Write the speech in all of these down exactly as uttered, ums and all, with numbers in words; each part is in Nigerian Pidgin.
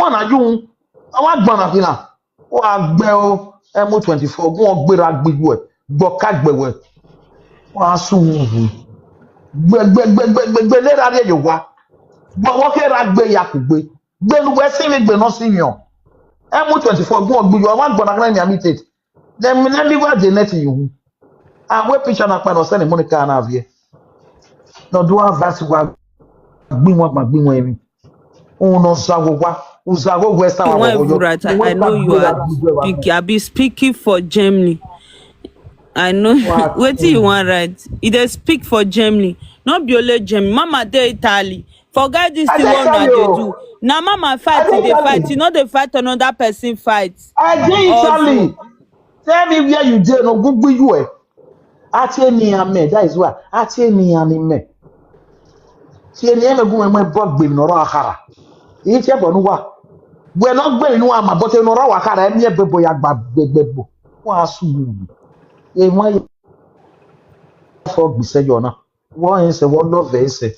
na you. Awa gbana kina. Wa gbe o. Emu twenty-four. Gun gbera gbigbo e. Gboka gbewe. Wa su wu. Gbe gbe gbe gbe gbe gbe le ra re yo wa. Gbo wo ke ra gbe ya ku gbe. Gbe lu we si mi gbe no si mi o. Emu twenty-four. Gun gbigbo. Wa gbana kina ni amitate. Then me let me go the net you. And we picture na pa no send Monica na vie. No do advice wa gbin wa gbin wa mi. Uno zago wa. Uzago west wa. Why you write? I know you are speaking. I be speaking for Germany. I know. What? Wetin you wan write? E dey speak for Germany. No be only Germany. Mama dey Italy. Forget this thing wey una dey do. Na mama fight e dey fight. E no dey fight another person fight. I dey Italy. Tell me where you dey, no gugbu you eh. Ati eni ame, that is why. Ati eni ani me. Ti eni ame gu me bo gbe mi no ro akara. Yi che bo nu wa. We no gbe mi nu ama, but no ro akara, emi e bebo ya gba gbegbe bo. Wa su. E mo ye. For gbese yo na. Wọ́n ẹ̀ ń sẹ́, wọ́n lọ́ọ̀fẹ́ ẹ̀ sẹ́.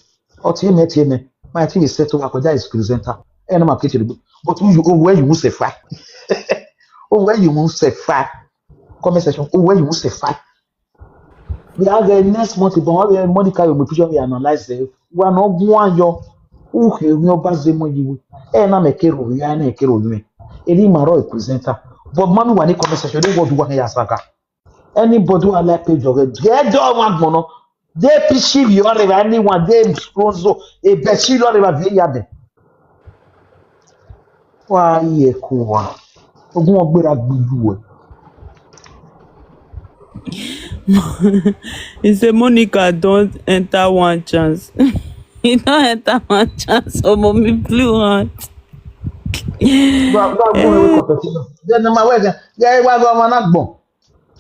Ọtí ẹ̀ mẹ́tì ẹ̀ mẹ́, máa ti lè sẹ́ tó wà kọjá ìsìkìrì sẹ́ńtà. Ẹ̀ náà máa kéde gbogbo. But you, owó ẹ̀ yìí ń sẹ̀ fa. Owó ẹ̀ yìí ń sẹ̀ fa. Comment section, owó ẹ̀ yìí ń sẹ̀ fa. We have the next month, but wọ́n yẹ Monica yóò mú picture yẹn analyze ẹ̀. Wà náà gún ayọ̀. Ó kì í yan bá ṣe mọ yìí wò. Ẹ̀ náà mẹ́ kérò yìí, ẹ̀ náà kérò yìí. Èyí màá rọ̀ ẹ̀ presenter. But mami wà ní comment section, ní wọ́ọ̀dù wà ní Yasaka. Anybody who like page of it, get your one mono. They pishi you are anyone, they sponsor a beshi you are very yabe. Why ye kuwa? Ogun ogbera gbidu. He say Monica don't enter one chance. He don't enter one chance. Oh, mommy, blue one. Then my way, yeah, why go on agbon?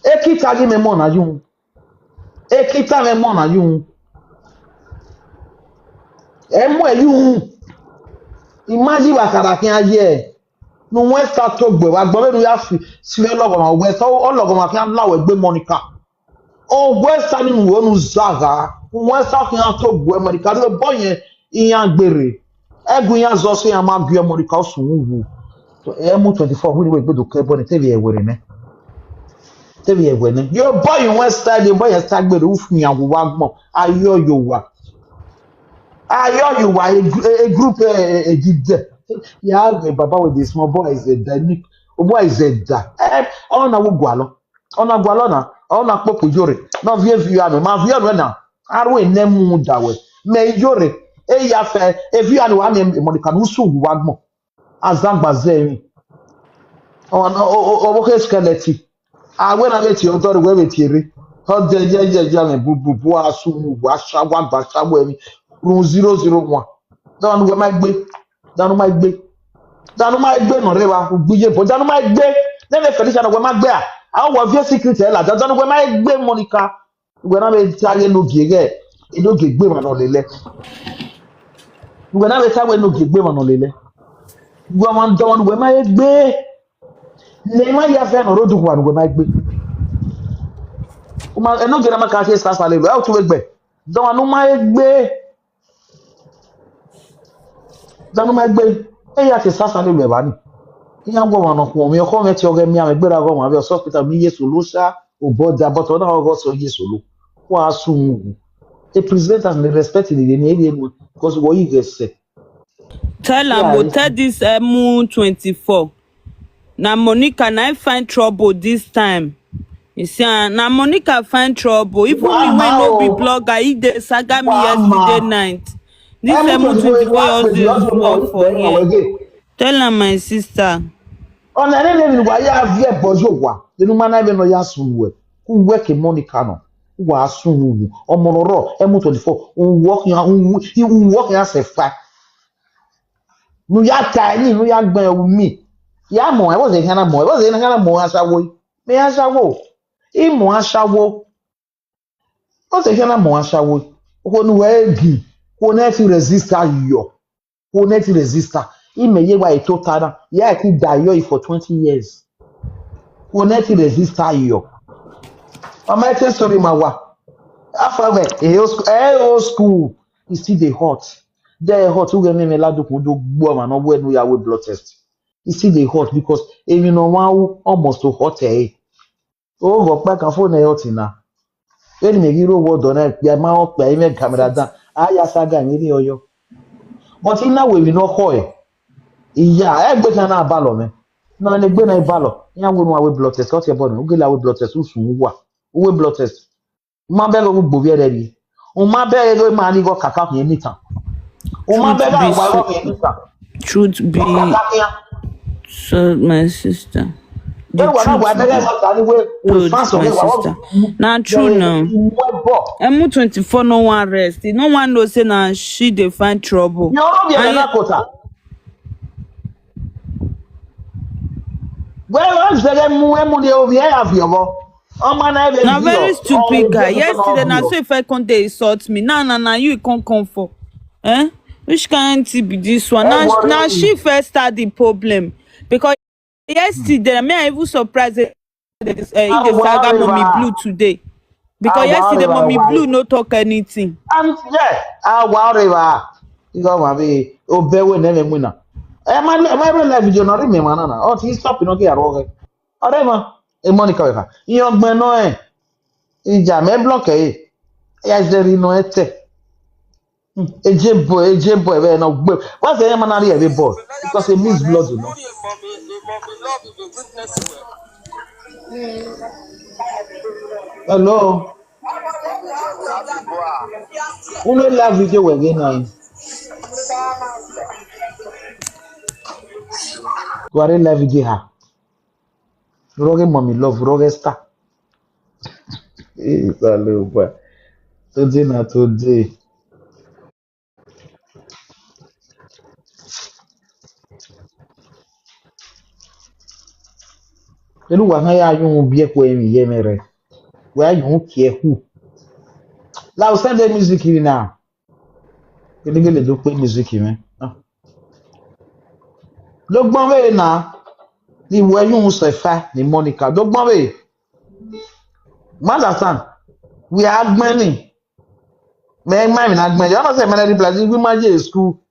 Ekita gi me mo na you. Ekita me mo na you. Emo e you. Imagine wa kara kin aye. Nu we sa to gbe wa gbo me nu ya fi. Si me logo ma we so o logo ma kin la we gbe Monica. O we sa ni nu wo nu zaga. Nu we sa kin to gbe Monica do bo yen iyan gbere. Egu iyan zo se iyan ma gbe Monica o sun wu. Emu twenty-four we we gbe do ke bo ni te bi e were ne. Te bi e were ne. Yo boy you went style, yo boy style gbe do fu iyan wo wa gbon. Ayo yo wa. Ayo yo wa a, gr- a group a, a, a did there. Yeah, the baba with the small boy is a dynamic. Boy is a da. Eh, ona wo gwa lo. Ona gwa lo na. Ona popo yore. No vie vie anu. Ma vie anu na. Aru ene mu da we. Me yore. E ya fe. E vie anu wa me Monica nu su wa gbon. Azagba ze mi. O o o o ke skeleton. Awe na beti o dori we beti ere. O de ye ye ye me bu bu bu asu mu wa sha wa gba sha we mi. Run zero zero one. Danu we ma gbe. Danu ma gbe. Danu ma gbe no re wa gbiye bo. Danu ma gbe. Ne me Felicia no we ma gbe a. A wo vie secret e la. Danu we ma gbe Monica. Ngwe na be ta ye no gege. E no gegbe ma no lele. Ngwe na be ta we no gegbe ma no lele. Ngwe ma ndo ngwe ma egbe. Ne ma ya fe no rodu kwa ngwe ma egbe. Uma e no gera ma ka se sasa le. Out we gbe. Ndo ngwe ma egbe. Danu ma egbe. E ya se sasa le ba ni. Iya ngwe ma no ko mi ko me ti o ge mi a me gbera go ma be hospital mi Yesu lo sha. O bo da but ona go so Yesu lo. Wa su. A presenter ni respect ni ni ni because wo yi gese. Tell am, yeah, go tell this M twenty-four. Na Monica na I find trouble this time. You see, ah, na Monica find trouble. Even me wey no be blogger, he dey saga me yesterday night. This M twenty-four just dey work for here. Tell am, my sister. Ona ne ne ni wa ya vie bojo wa. Enu mana be no ya sunwe. Ku we ke Monica no. Wa sunwu. Omororo M twenty-four. Un work ya un work ya se fa. Nu ya ta ni nu ya gbe wu mi. Ya mo e wo ze kana mo e wo ze kana mo asawo. Me asawo. I mo asawo. O se kana mo asawo. Ko nu we gi. Ko ne ti resist yo. Ko ne ti resist. I me ye wa e to ta na. Ya ki da yo for twenty years. Ko ne ti resist yo. Mama e te sorry ma wa. Afa we e old school. E old school. E still dey hot. There hot, who get me, me la do kun do gbo ma no we no ya we blood test. E still dey hot because if you no wan who almost to hot eh. Oh, go back and phone eh hot na. When me hero word on eh, ya ma o pe me camera down. Ah, ya saga ni ni oyo. But in that way we no ho eh. Iya, e gbe kan na ba lo me. Na le gbe na ba lo. Ya we no we blood test, hot your body. Who get la we blood test, who sun wa. Who we blood test. Ma be go gbo bi re bi. O ma be go ma ni go kaka kun ni tan. O ma be ga wa go ni tan. Truth be, so my sister. The truth be told, my sister. Na true now. M twenty-four no wan rest. E no wan know say na she dey find trouble. You no be And another quota. Well, I'm saying mu emu de obi e afi obo. Ọmọ na ebe Na very stupid guy. Yesterday na so if I come dey insult me. Now na na you come come for. Eh? Which kind thing be this one? Now, now she first start the problem because yesterday me I even surprised say this uh, the saga mommy blue today because yesterday mommy blue no talk anything. And yeah, ah, whatever. You go ma be obewe na me muna. E ma e ma real life video no remain man na. O ti stop no ke aro ke. Ore ma e Monica we fa. Iyo gbe no e. Ija me block e. Ya zeri no ete. Eje boy, eje boy, we no gbe. What's the man are the boy? Because he miss blood, you know. Hello. Who no live video we again now? Who are live video ha? Roge mommy love, roge star. Eh, hello, boy. Today na today. Elu wa ha ya yun bi e ko emi ye mere. Wa yun ke hu. La o send the music in now. Gele gele do pe music mi. Ah. Lo gbon we na. Ni we yun so fa ni Monica. Lo gbon we. Ma understand. We are many. Me ma mi na gbon. You know say many people like we ma je school.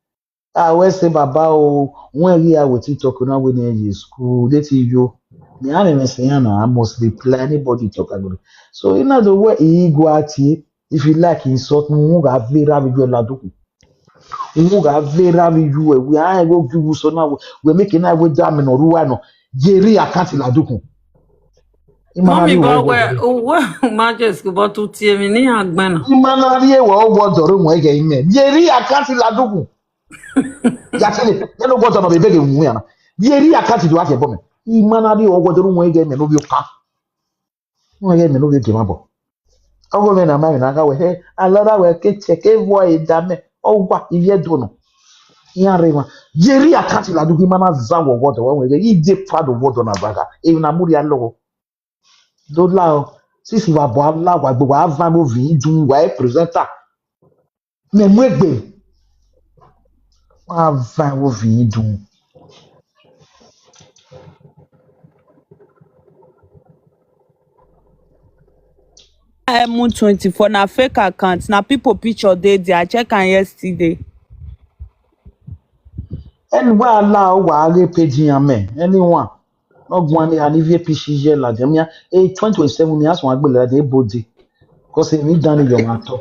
Ah, we say baba o. When we are with TikTok now we dey school. They see you. Me I never say na. I must reply anybody talk about. So you know the way he go at it. If you like insult, mu ga vera video la duku. Mu ga vera video we a go give you so now we make na we da me no ruwa no. Jerry account la duku. Mommy go we we majesty but to tie mi ni agbana. Imana ri e wo wo doro mo ege ime. Jerry account la duku. Ya tele, ya no go to no be bege mu ya na. Jerry account do ake bo me. Imana ri o wo doro mo ege ime no bi o ka. Mo ye me no be game abo. Ogo me na ma na ga we he. Alora we ke che ke vo e da me. O wa iye do no. Ya re ma. Jerry account la du ki mana za wo wo do we ge. I de pa do wo do na baga. E na muri alogo. Do la o. Sisi wa bo ala wa gbo wa va mo vi dun wa e presenter. Me mu egbe. Wa va wo vi dun. M twenty-four na fake account, na people picture dey there. I check am yesterday. Anywhere allow wa re page yam me. Anyone. No gwani ani vie pishi je la de mi a e twenty twenty-seven mi aso agbe la de body. Cause mi dani yo ma to.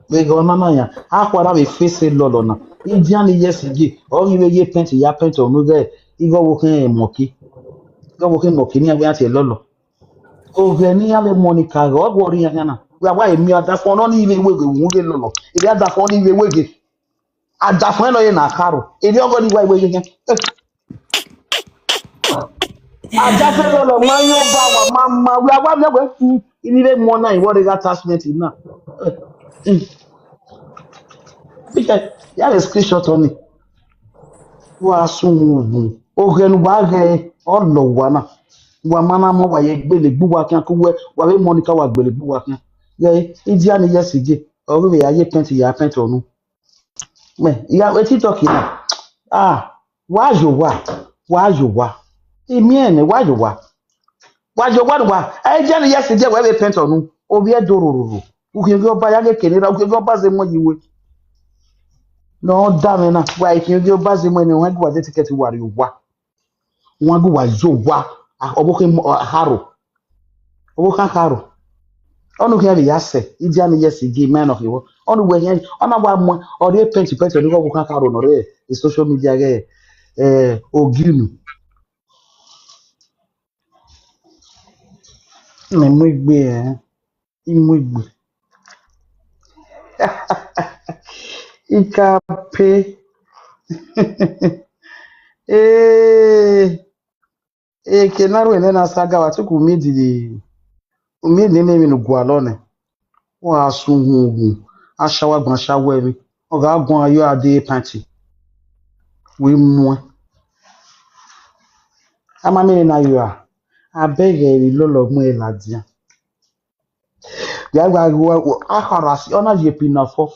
We go na na ya. Akwara we face lolo na. Indian yes ye. O iwe ye paint ya paint onu ge. Igo wo ken moki. Igo wo ken moki ni awe ati lolo. Oge ni ale Monica go go ri ya na. We wa emi ada fo no ni iwe wege wu ge lolo. Iwe ada fo ni iwe wege. Ada fo no ye na karo. Iwe ogo ni wa iwe ye. Ada fo no lo ma yo ba wa ma ma. We wa me we. Ini le mo na iwo de attachment na. Ya le screenshot on ni. Wa sun ogun. Oge nu wa ge o lo wa na. Wa mana mo wa ye gbele gbu wa kan ku we. Wa we Monica wa gbele gbu wa kan. Ye idi ani yes je. O we ya ye paint ya paint onu. Me ya we TikTok na. Ah, wa yo wa. Wa yo wa. Emi ene wa yo wa. Wa yo wa wa. E je ni yes je we we paint onu. Obi e do rororo. Ukiyogi oba ya ge kenera, ukiyogi oba ze mo yiwe. No da me na. Wa ikiyogi oba ze mo ne, wa gwa de ticket wa ri wa. Wa gu wa yo wa. Ah, obo ke mo, ah, haro. Obo kan haro. Onu ke bi ya se. Iji ani yes igi me no hiwo. Onu we hen. Ona wa mo. Ori penti penti ori ko kan haro no re. I social media ge. Eh, oginu. Me mo igbe, eh. Imo igbe. Ikape. Eh. Eh, ke na ruwe ne na saga wa tuku mi di. Mi ne ne mi no gwa lo ne. Wa asu hu hu. Ashawa gban shawa mi. Oga gun ayo ade panty. We mu. Ama mi na yo a. Abeg e lo lo mo e la dia. Ya gba wo akara si ona je pina fo.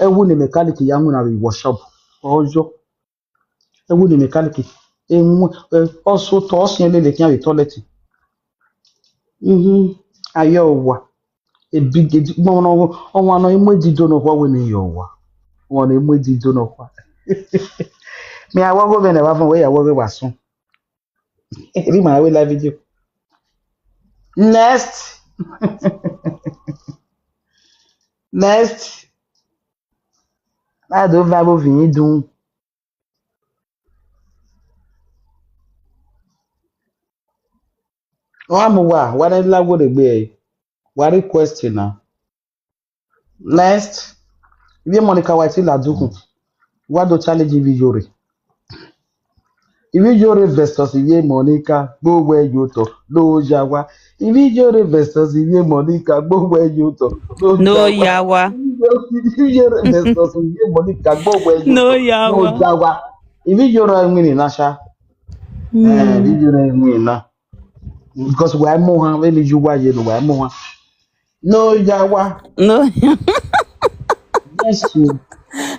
E wu ni mechanic ya mu na workshop. Ojo. E wu ni mechanic. E mu e oso to o si ele le kian toilet. Mhm. Ayo wa. E big e mo no o wa no imo di do no kwa we ni yo wa. Wa no imo di do no kwa. Mi awo go be na wa fun we ya wo be wa sun. Ri ma we live video. Next. Next. I don't have a video. Wa mo wa, wa na la wo de gbe. Wa request na. Next. Ibi Monica White la dukun. Wa do challenge ibi Yore. Ibi Yore versus ibi Monica. Gbogbo e yo to. Lo ya wa. Ibi Yore versus ibi Monica. Gbogbo e yo to. Lo No ya wa. Ya wa. Ibi Yore versus ibi Monica. Gbogbo e yo No to. Ya Lo wa. Ya wa. Ibi Yore win na sha. Eh, Mm. Ibi Yore win na. Because wa mo han, when you wa ye no wa mo han. No ya wa. No. Yes, you.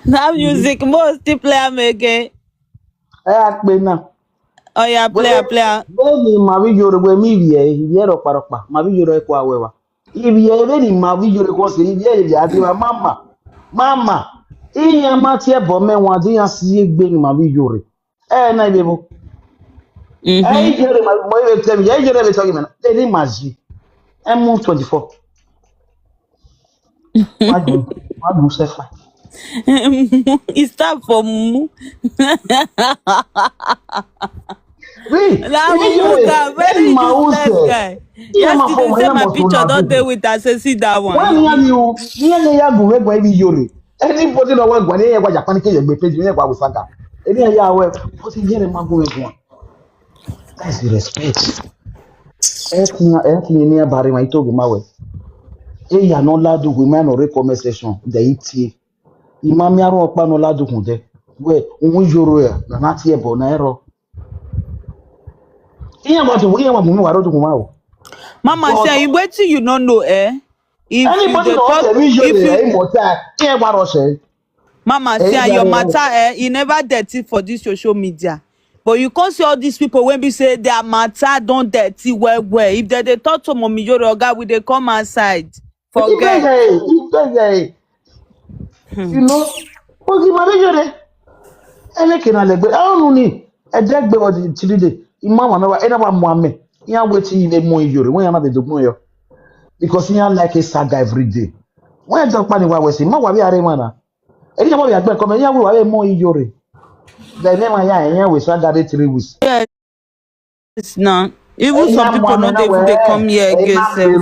That music, mo still play am again. Eh, akpe na. Oh yeah, play, Wait, play. When me ma bi Yore we mi bi e, ye ro pa ro pa. Ma bi Yore ko awe wa. Ibi e be ni ma bi Yore ko se ibi e ya di wa mama. Mama. Iya ma ti e bo me wa di ya si egbe ni ma bi Yore. Eh, na ibe bo. Eh, Mm-hmm. Yore ma mo e tell me. Eh, Yore be talking man. They dey maji. M twenty-four. Why do, why do you say fight? It start for mu. Wait, That even mumu you guy, very in my own useless self. Guy. Yeah, my Yesterday phone, say my my phone picture na don't do. Dey with her. Say see that one. Why me and you? Me and you go where where we Yore. Anybody no want go near where Japan ke your page me where we saga. Any ya we. But you hear my go where. That's the respect. Ekin ekin ni abare ma ito ma we. E ya no la do we man no comment section. The iti. Imami aro pa no la do kun de. We, un Yoro ya. Na na ti e bo na ero. Iye wa to, iye wa mu mi wa ro do kun ma o. Mama But say, wetin you no know, eh? If you anybody dey no talk, say we Yoro if you, eh, mo ta. Iye wa ro se. Mama Eh, say, your Yoro. Matter, eh, e never dirty for this social media. But you come see all these people when be say their matter don dirty well well. If they dey talk to Mommy Yoro, oga, we dey come outside. Forget. Ibeye, ibeye. Hmm. You know, ogi ma be Yore. Ele ke na legbe. I don't know ni. E de gbe wo di three day. Ima wa me wa, e na wa mo ame. Ya wetin you dey mo Yore. When you na be do mo yo. Because you like a saga every day. When you talk pani wa we si, ma wa bi are mana. E ni mo bi agbe come, ya wa mo Yore. The name ya, ya we saga dey three weeks. Yes, now. Even some people no dey even dey come here again sef.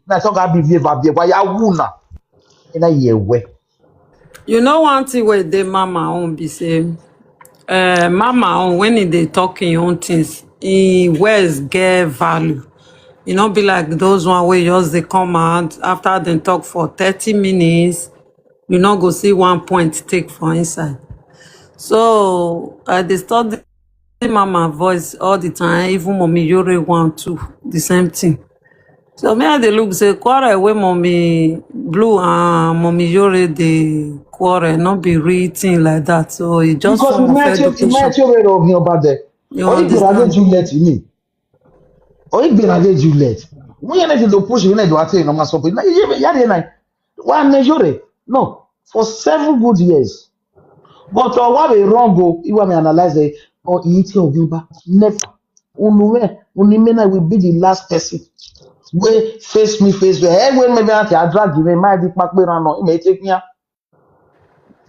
Na so ga bi vie va vie va ya wu na. Ina ye we. You know one thing wey dey mama own be say, eh, mama own, when e dey talk im own things, im words get value. E no be like those one wey just dey come out after dem talk for thirty minutes, you no go see one point take for inside. So I dey study mama voice all the time, even Mommy Yore one too, the same thing. So me I dey look say quarrel wey Mommy Blue and Mommy Yore dey quarrel no be real thing like that. So e just because form of education. Because we met you, we met you where of your bad there. You understand? Juliet, you mean? Or if Bernadette Juliet, When you need to push, you need to attain no matter something. You have to know. One major, no, for seven good years. But uh, what we wrong go? You want me analyze it? Or eat your gimba? Never. Unuwe, unimena will be the last person. Wey face me face wey. Hey, when maybe I drag you, my di pape run on. May take me.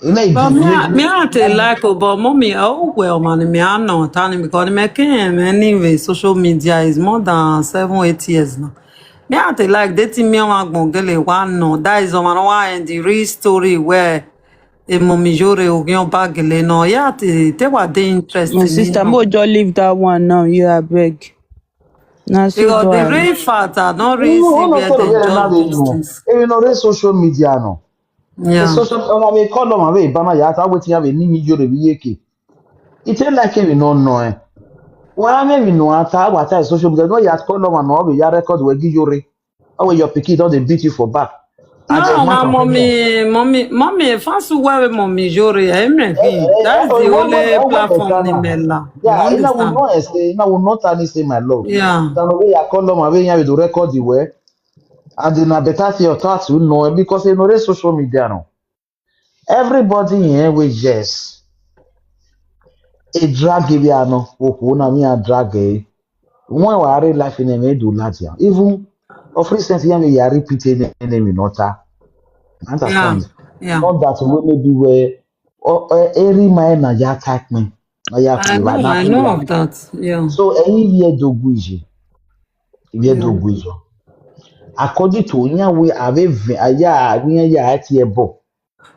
But me, I- me I take like oh, but mommy, oh well, man, me I know tani because me came anyway. Social media is more than seven, eight years now. Me I take like dating me one gbongele one no. That is on one and the real story where a mommy jore ogion bagele no. Yeah, te te wa dey interesting. My sister, mo just leave that one now. You are beg. Now so Because do the I. Real fact, I don't really see No, no, where no, they no, just no, do these no. Things. Even on social media, no. The Yeah. social, I mean, call them away, but now you have to wait. You have a new major every year. It ain't like we no know. Eh. Well, I mean, we know. After what I social media, no, you have to call them and no, we have record where you re. Oh, your pikin don dey beat you for back. And No, your my mouth on mommy, mommy, mommy, fancy where mommy jore, eh, me. That's the only platform in Mela. You Yeah, you know, we understand? know, I say, you know, we not only say my love. Yeah. Then we are call them away, you have to record the way. And then I better see your tax, you know, because you know, there's social media now. Everybody here with yes. A drag if you are no, oku na me a drag eh. When we are real life in a me do that yeah. Even of recent here we are repeating enemy not that. Yeah. Understand? Yeah. Not that we may be where or uh, every man na ya attack me. Na ya I play right know, now. I know of that. Yeah. So any year do guiji. Year do guiji. According to nya we have a aya we ya at ye bo.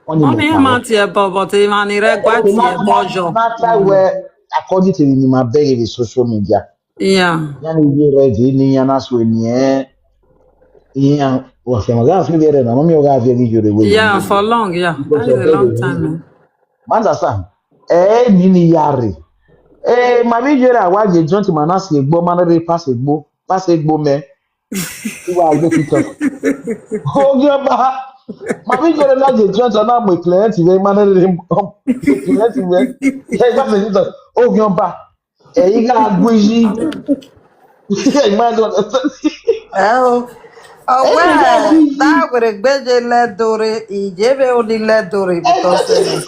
On the Mommy, I'm out here, but but even I regret here, bojo. Matter where according to the my beg the social media. Yeah. Yani we ready ni yana so ni eh. Yeah, well, some guys we ready na mommy oga fi gi jore we. Yeah, for long, yeah. That's a long time. Eh? Master Sam, eh, nini yari. Eh, my video I was a gentleman as a go man re pass a go, pass a go me. You are go to talk. Oh, yeah, ba. My video like a gentleman with client we man re client we. Hey, pass a go. Oh, yeah, ba. Eh, you got guiji. Hey, man, don't. Oh, oh, well, that would a better leather. He gave it only leather because.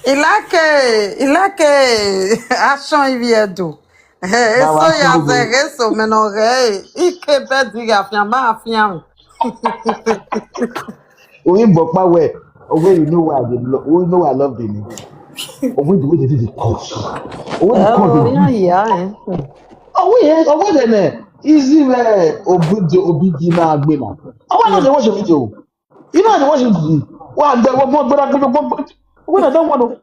Ilake, ilake, action iviedo. Hey, so ya se eso meno hey. Ike bedi ya fiamba afiam. Oyin bọ pa wẹ. Owe you know why I dey love. Owe you know why I love Benin. Owe the way they do the cut. Owe the cut. Oh, yeah, yeah. Owe yes, owe the ne. Easy man. Obi di obi di na agbe na. Owe no dey watch your video. You know I dey watch your video. Wa de wo mo gbera gbera gbera. Owe na don one.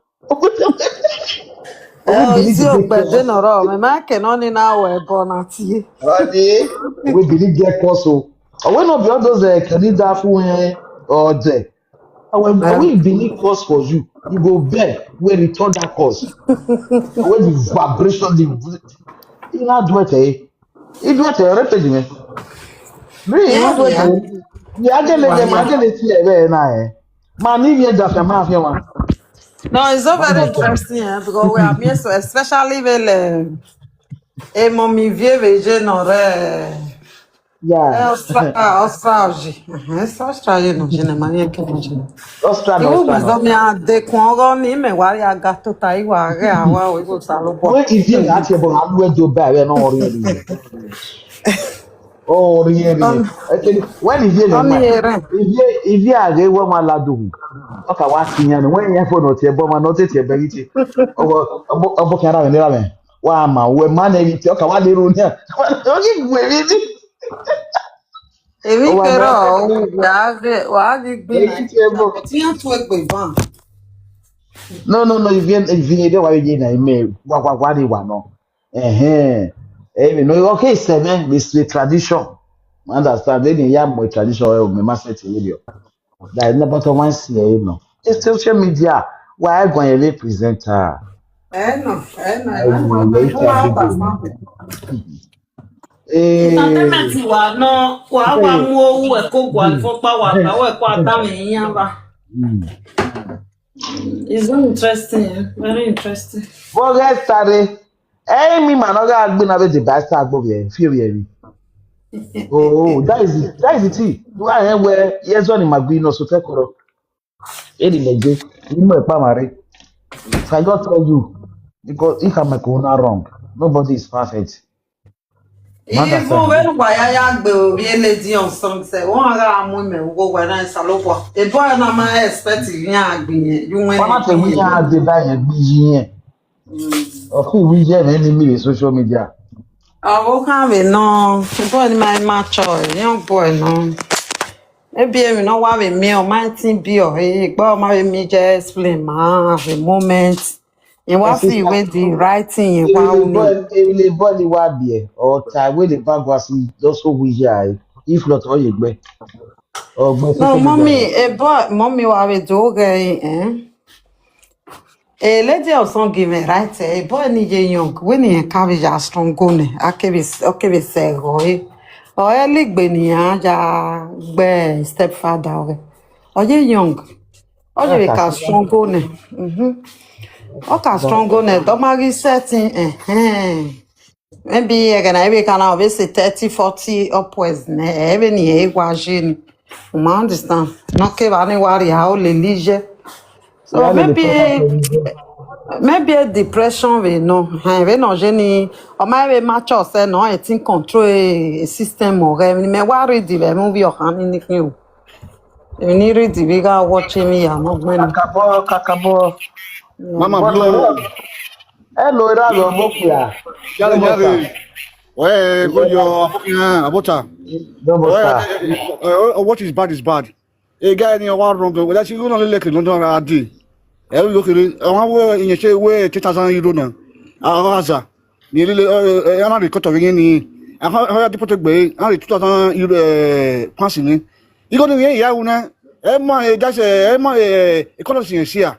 Oh, isi ogbede nọrọ, me ma ke no ni na we go na ti. Ade, we believe get cause o. Owe no be all those uh, Kenny Dafu eh, or there. Owe we believe cause for you. You go beg, we return that cause. Owe the vibration, the you not do it eh. You do it eh, repeat me. Me, you not do it eh. You are gonna get my gonna see eh na eh. Man, if you just a mafia one. No, it's not very interesting eh, because we are here so especially with uh, a mommy view vision or uh, Yeah. Ostra, Ostra, Ostra, you know, je ne m'en que je. Ostra Iwu no. gbe mi a de kun ogo ni me wa ya ga to ta iwa re awa o ibo sa lo bo. When if you not able to do it do better, no worry. Oh, really? Actually, when if you Ami know, ere. if you if you are the one man la do. Okay, what you know? When you for not your bomb, not your baby. Oh, oh, oh, can I have another man? Wa ma we man e ti o ka wa le ro ni. O ki gbe mi ni. Èmi Ó wá kẹrọ bá- ọhún wà á gbé wà á di gbé Èyí tí ẹ bọ̀. Tí yẹn tún ẹgbẹ́ bá. No, no, no, if you if you dey wa ye na me wa wa wa de wa no. Eh eh. Eh, no, okay, seven, this is tradition. Understand? Then you have more tradition, eh, me must say to you. That is not but one see, you know. It's social media. Why I go and presenter? Ẹ nà ẹ nà ẹ Àwọn nà ọmọ ẹ ìlú nà ẹ nà. ìtàgé. Entertainment wa no wa wa mu owu e ko gwa fo pa wa pa we ko ata mi yan ba. Mm. It's very interesting, eh? Very interesting. Forget study. Hey, me man, I got been a bit by star go here. Feel here. Oh, that is it. That is the thing. Why I wear yes on in my green or so take koro. Any mege. You know pa mare. So I just tell you because if I'm a corona wrong, nobody is perfect. Even when waya ya gbe o ye lady on song say one ga amu me wo wa na salopo. E boy na ma expect yin agbin yen. You when Wọ́n má tẹ̀ wí yẹn á dé báyẹn bí yí yẹn. Ọ̀fun ìwé jẹ́ ẹ̀mí ní mi social media. Àwọn kan rè náà, boy ni my mature, young boy náà. Maybe èmi náà wà with me or my team be or hey, but my me just explain ma the moment. You want see with the writing you want me. Èmi lè bọ́ ni wá bí ẹ̀ ọ̀tá ìwé lè bá gba sí lọ́sọ̀ wíyá ẹ̀ if not ọ̀yẹ̀ gbẹ. Ọ̀gbọ́n No, social media. Mommy, a boy, mommy wa we do okay, eh? A lady of some given right, a boy ni ye young, when he encourage a strong go ne, a kebe, a kebe se go, eh? Or a lig be ni a ja be stepfather, okay? Or ye young, or you can strong go ne. Mm-hmm. Or can strong go ne, don't marry setting, eh, eh. Maybe you're gonna be kind of say thirty, forty upwards, ne? Even ye wa jin. You understand? No ke ba ni worry how le lije. So maybe maybe a depression we no. Hey, we no jeni. Or my we mature say no, I think control a system or me worry the movie or anything. You need read the bigger watching me. I'm not going. Kakabo, kakabo. Mama Blue. Hello, Ralo Mokia. Yare, yare. Where go your fucking abota? What is bad is bad. A guy in your one wrong. Well, that's you know like London already. Every look at it. I want where in your way two thousand euro now. Aza. Ni lile ana de koto yin ni. Aha ha di poto gbe ana de two thousand euro eh pass ni. Igo ni yen ya una. E ma e da se e ma e e kono si yen sia.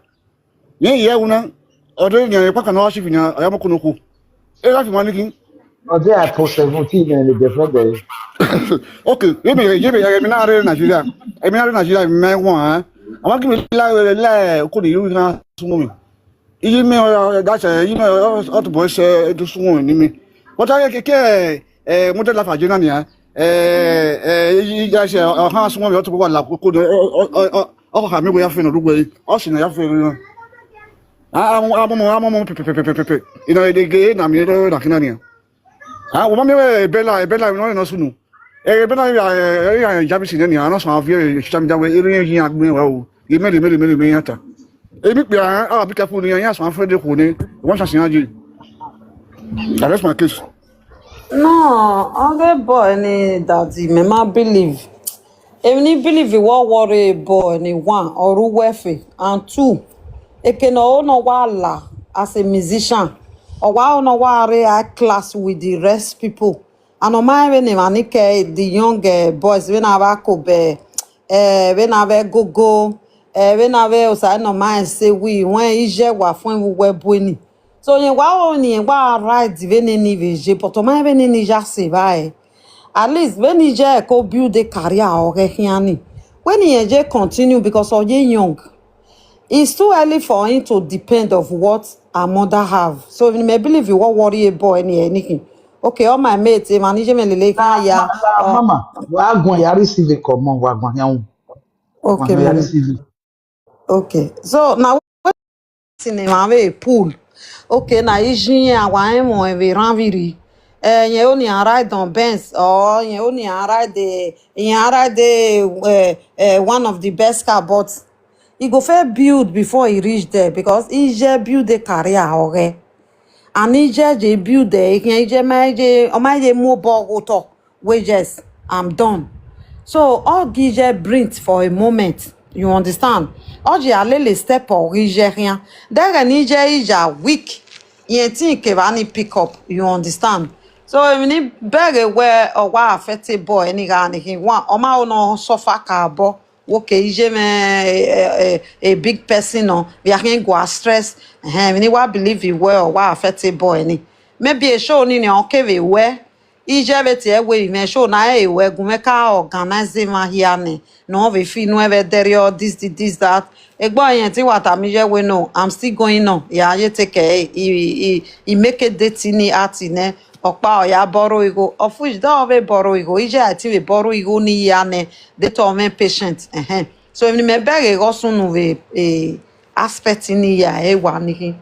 Yen ya una. Odo ni e pa kan wa si fi na ya mo kuno ku. E la fi ma ni kin. Ọjọ́ àpò seventeen náà ni girlfriend ẹ̀. Okay, yémi yémi yémi náà rẹ̀ Nàìjíríà. Èmi náà rẹ̀ Nàìjíríà mi máa ń wọ̀n án. Àwọn kí mi láì láì kò ní yóò rán súnmọ́ mi. Iye mi ọ̀rọ̀ dáṣẹ̀ iye mi ọ̀rọ̀ ọ̀tún bọ̀ ṣe é tó súnmọ́ mi ní mi. Wọ́n tá yẹ kí kẹ́ ẹ̀ ẹ̀ mọ́tò láfàjẹ́ náà nìyà. Ẹ̀ ẹ̀ iye dáṣẹ̀ ọ̀hán súnmọ́ mi ọ̀tún bọ̀ wà lákòókò ní ọkọ̀ kàmí wọ́n yà fẹ́ nà lóko yìí. Ọ̀sìn náà yà fẹ́ nà. Amọ̀mọ̀ amọ̀mọ̀ pẹ̀pẹ̀pẹ̀pẹ̀pẹ̀. Ìnà èdè gé nà mí lọ́wọ́ nà kí náà nìyà. Ah, wọ́n mi wẹ́ bẹ́là bẹ́là mi wọ́n nọ sunu. Ẹ bẹ́là mi ẹ ẹ ẹ jábí sí ní àná sàn àfi ẹ ṣiṣẹ́ mi jáwé eré yẹn yín agbẹ́ wa o. Yé mẹ́rin mẹ́rin mẹ́rin mẹ́rin yàtà. Èmi pè á àwọn àbíkẹ́ fún ni yẹn sàn àfẹ́ dé kò ní wọ́n ṣàṣìyàn jì. I rest my case. No, okay boy ni daddy me ma believe. Èmi ní believe ìwọ worry boy ni one or wealthy and two. Eke no no wa la as a musician. Or wa no wa re high class with the rest people. And o ma even ni mani ke the young eh, boys when I wa ko be eh when I wa go go eh when I wa o sa no ma say we when ije wa fun we bueni. So yen wa o ni yen wa ride ve ni ni ve je but o ma ve ni ni ja se ba e. At least ve ni je ko build a career o ge hiani. When yen je continue because o ye young. It's too early for him to depend of what her mother have. So if you may believe you won't worry a boy any anything. Okay, all my mates, if I need me lele can ya. Mama, wa gun ya receive it come on wa gun ya. Okay, ya receive it. Okay. So now in a way pool. Okay, na ijin ya wa emo e ve ranviri. Eh, yen only a ride on Benz or yen only a ride the yen a ride the uh, uh, one of the best car, but he go fair build before he reach there because he just build a career already. And he just dey build there, he can just my je or my je mobile go talk. Wages, I'm done. So all Gije brint for a moment, you understand? All the alele step or Gije here. There an Ije Ija weak. Yen tin ke ba ni pick up, you understand? So if ni beg where or why affected boy any guy and he want or my own suffer car bo. Okay, Ije me a big person no. We are going go stress. Eh, we need wa believe you well or why affected boy any. Maybe a show ni ni okay we where Ije be te we me show na e we gun me ka organize ma here ni. No we fi no we there all this this this that. Egbo yen ti wa ta mi je we no. I'm still going on. Yeah, you take care. He he he make a date ni at ne. Okpa oya borrow igho. Of which that of a borrow igho. Ije ati we borrow igho ni ya ne. They to men patient. Uh-huh. So if me beg a go soon we a aspect in ya e wa ni.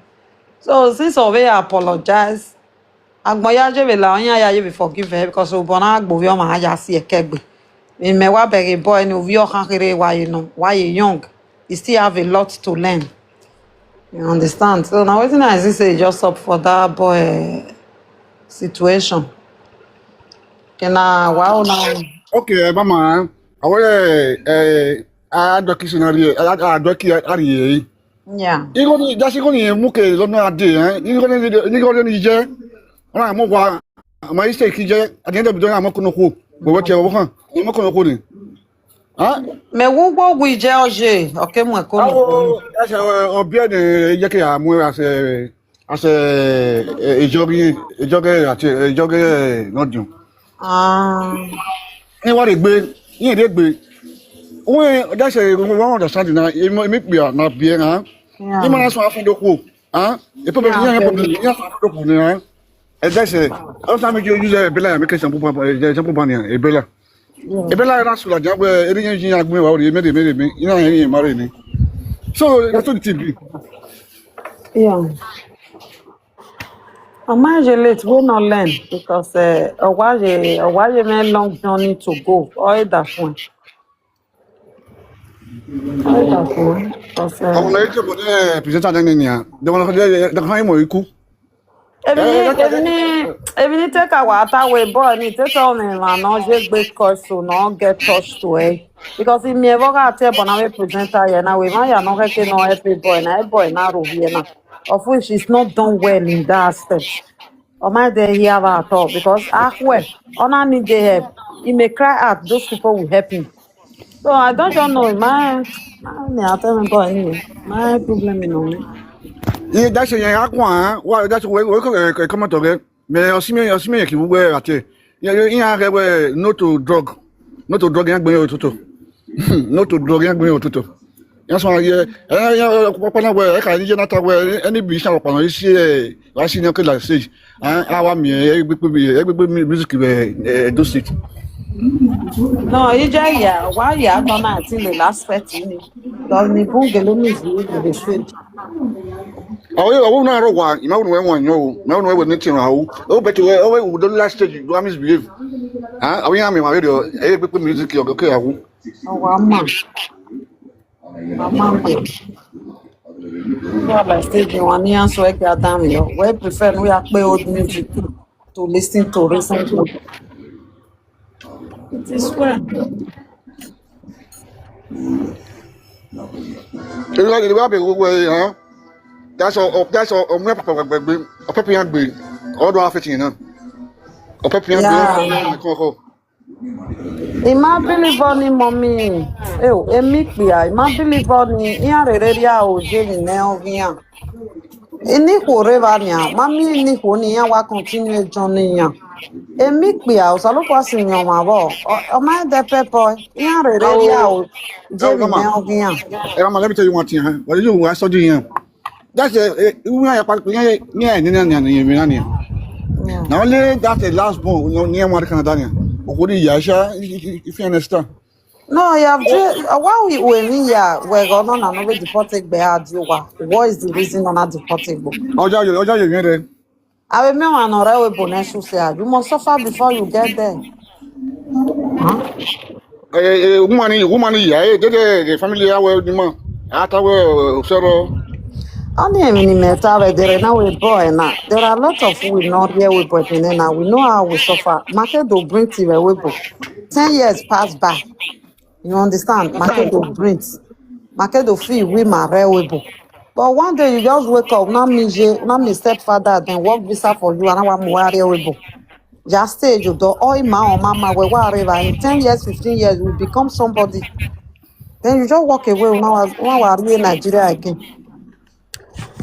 So since of a apologize, agboya je we la onya ya you be forgive her because obona agbo yo ma ya si ekegbe. In me wa beg a boy ni uvi o kan kere wa you know. Why you young? You still have a lot to learn. You understand? So now wetin I see say just up for that boy situation. Kena wow now. Okay, eh, mama. Awole eh adoki scenario, adoki ari. Yeah. Igo ni dasi go ni mu ke lo na de, eh. Igo ni igo ni je. Ona mo wa. Ma ise ki je. At the end of the day, I'm not gonna go. But what you want? I'm not gonna go. Huh? Me wo wo wi je oje. Okay, mo ko. Oh, that's a obia de yeke amu as a as a a jogi a jogi at a jogi not you. Ah. Ni wa de gbe, ni de gbe. When that's a we want understand now. E mi pe na bi na. Yeah. Ni ma na so afun do ko. Huh? E problem Yeah, ni okay. problem ni afun do ko ni. Huh? E that's a. How time you use a bela make some people example ban e bela. E bela na sula jagbe eri yin jin agbe wa ori mere mere mi. Ina yin mare ni. So that's what it be. Yeah. Am I late? We no learn because uh, owaye owaye me long journey to go. All that one. All that one. Because uh, Àwọn ọ̀nà yìí tó kò ní ẹ̀ pìrìsẹ́ńtà dẹ́ni nìyà. Dọ̀kọ̀ náà dọ̀kọ̀ náà ìmọ̀ ikú. Ebi ni ebi ni ebi ni take our ata we boy ni take on him and no je gbe cause so no get touch to eh because if me ever got tell but now we presenter here now we man ya no get no help a boy na a boy na ro here now of which is not done well in that aspect. O ma dey hear at all because ah well, ona need dey help. He may cry out, those people will help him. So I don't just know. My my me I tell me boy anyway. My problem is on me. Iye dáṣe yẹn á kún àá wá dáṣe wẹ́ wẹ́ kọ́ ẹ̀ kọ́ mọ́tò rẹ. Mẹ ọsí mi ọsí mi yẹn kì í wúwẹ́ àti ẹ̀. Yẹn yẹn á rẹ wẹ́ no to drug. No to drug yẹn gbé yẹn òtútù. No to drug yẹn gbé yẹn òtútù. Yẹn sọ yẹ ẹ ẹ ẹ pọpọ náà wẹ ẹ kà ní yẹn náà ta wẹ ẹni bí iṣẹ́ ọ̀pọ̀ náà ṣe ẹ wá sí ní ọkẹ́ là ṣe ẹ wá mi ẹ gbé pé mi ẹ gbé pé mi music rẹ ẹ do street. No, you just yeah. Why you are gonna until the last thirty minutes? Because the book the limit is the same. Àwọn yóò wọ́n náà rọ̀ wá ìmáwó ni wọ́n wọ̀nyí o ìmáwó ni wọ́n wọ̀ ní tìrọ̀ àwọn ó bẹ̀ tí wọ́n ó wọ́n ìwúdó last stage you don't misbehave. Àwọn yẹn àmì ìwà rédíò ẹ gbé pé music ọ̀gá kẹ́ àwọn. Our man. Mama man. People are like stage one year so I got down here. We prefer we are play old music to listen to recent one. It is well. Èmi láti ní wá bẹ̀rù gbogbo ẹ̀ hàn. That's all that's all ọmọ ẹ̀ pàpà gbẹgbẹ ọ̀pẹ̀ pìyàn gbé ọ̀dọ̀ àfẹ́tì náà. Ọ̀pẹ̀ pìyàn gbé Yeah. ọ̀pẹ̀ pìyàn kọ̀ọ̀kọ̀. Ima believe on him, mommy. Eh, emi kpia. Ima believe on him. Iya rere ria o je ni ne o via. Ini ko re va nia. Mami ini ko ni ya wa continue journey ya. Emi kpia o salo kwa si nyo ma bo. O ma de pepo. Iya rere ria o je ni ne o via. Hey, mama, let me tell you one thing. Huh? What do you want to do here? That's a we are part of here. Yeah, yeah, yeah. Yeah. Now only that's the last one. You know, near American Daniel. Okudi Yasha, if you understand. No, you have just uh, why we we mean yeah, we're gonna no no be deported be hard you wa. What is the reason on not deportable? Ọjọ́ ayọ̀ ọjọ́ ayọ̀ yẹn rẹ̀. I will me one or I will bonus you say you must suffer before you get there. Ẹ ẹ woman ni woman ni ìyá ẹ dédé ẹ family awẹ ni mọ àtàwẹ ọ̀sẹ̀rọ̀. Only a minute matter where there now we boy now. There are a lot of we not here we boy in now. We know how we suffer. Market do bring to we boy. Ten years pass by. You understand? Market do bring. Market do feel we my boy. But one day you just wake up, now me je, now me stepfather, then work visa for you, and I want more boy. Just stay you do all my own mama we whatever in ten years, fifteen years, you become somebody. Then you just walk away when I was when I was in Nigeria again.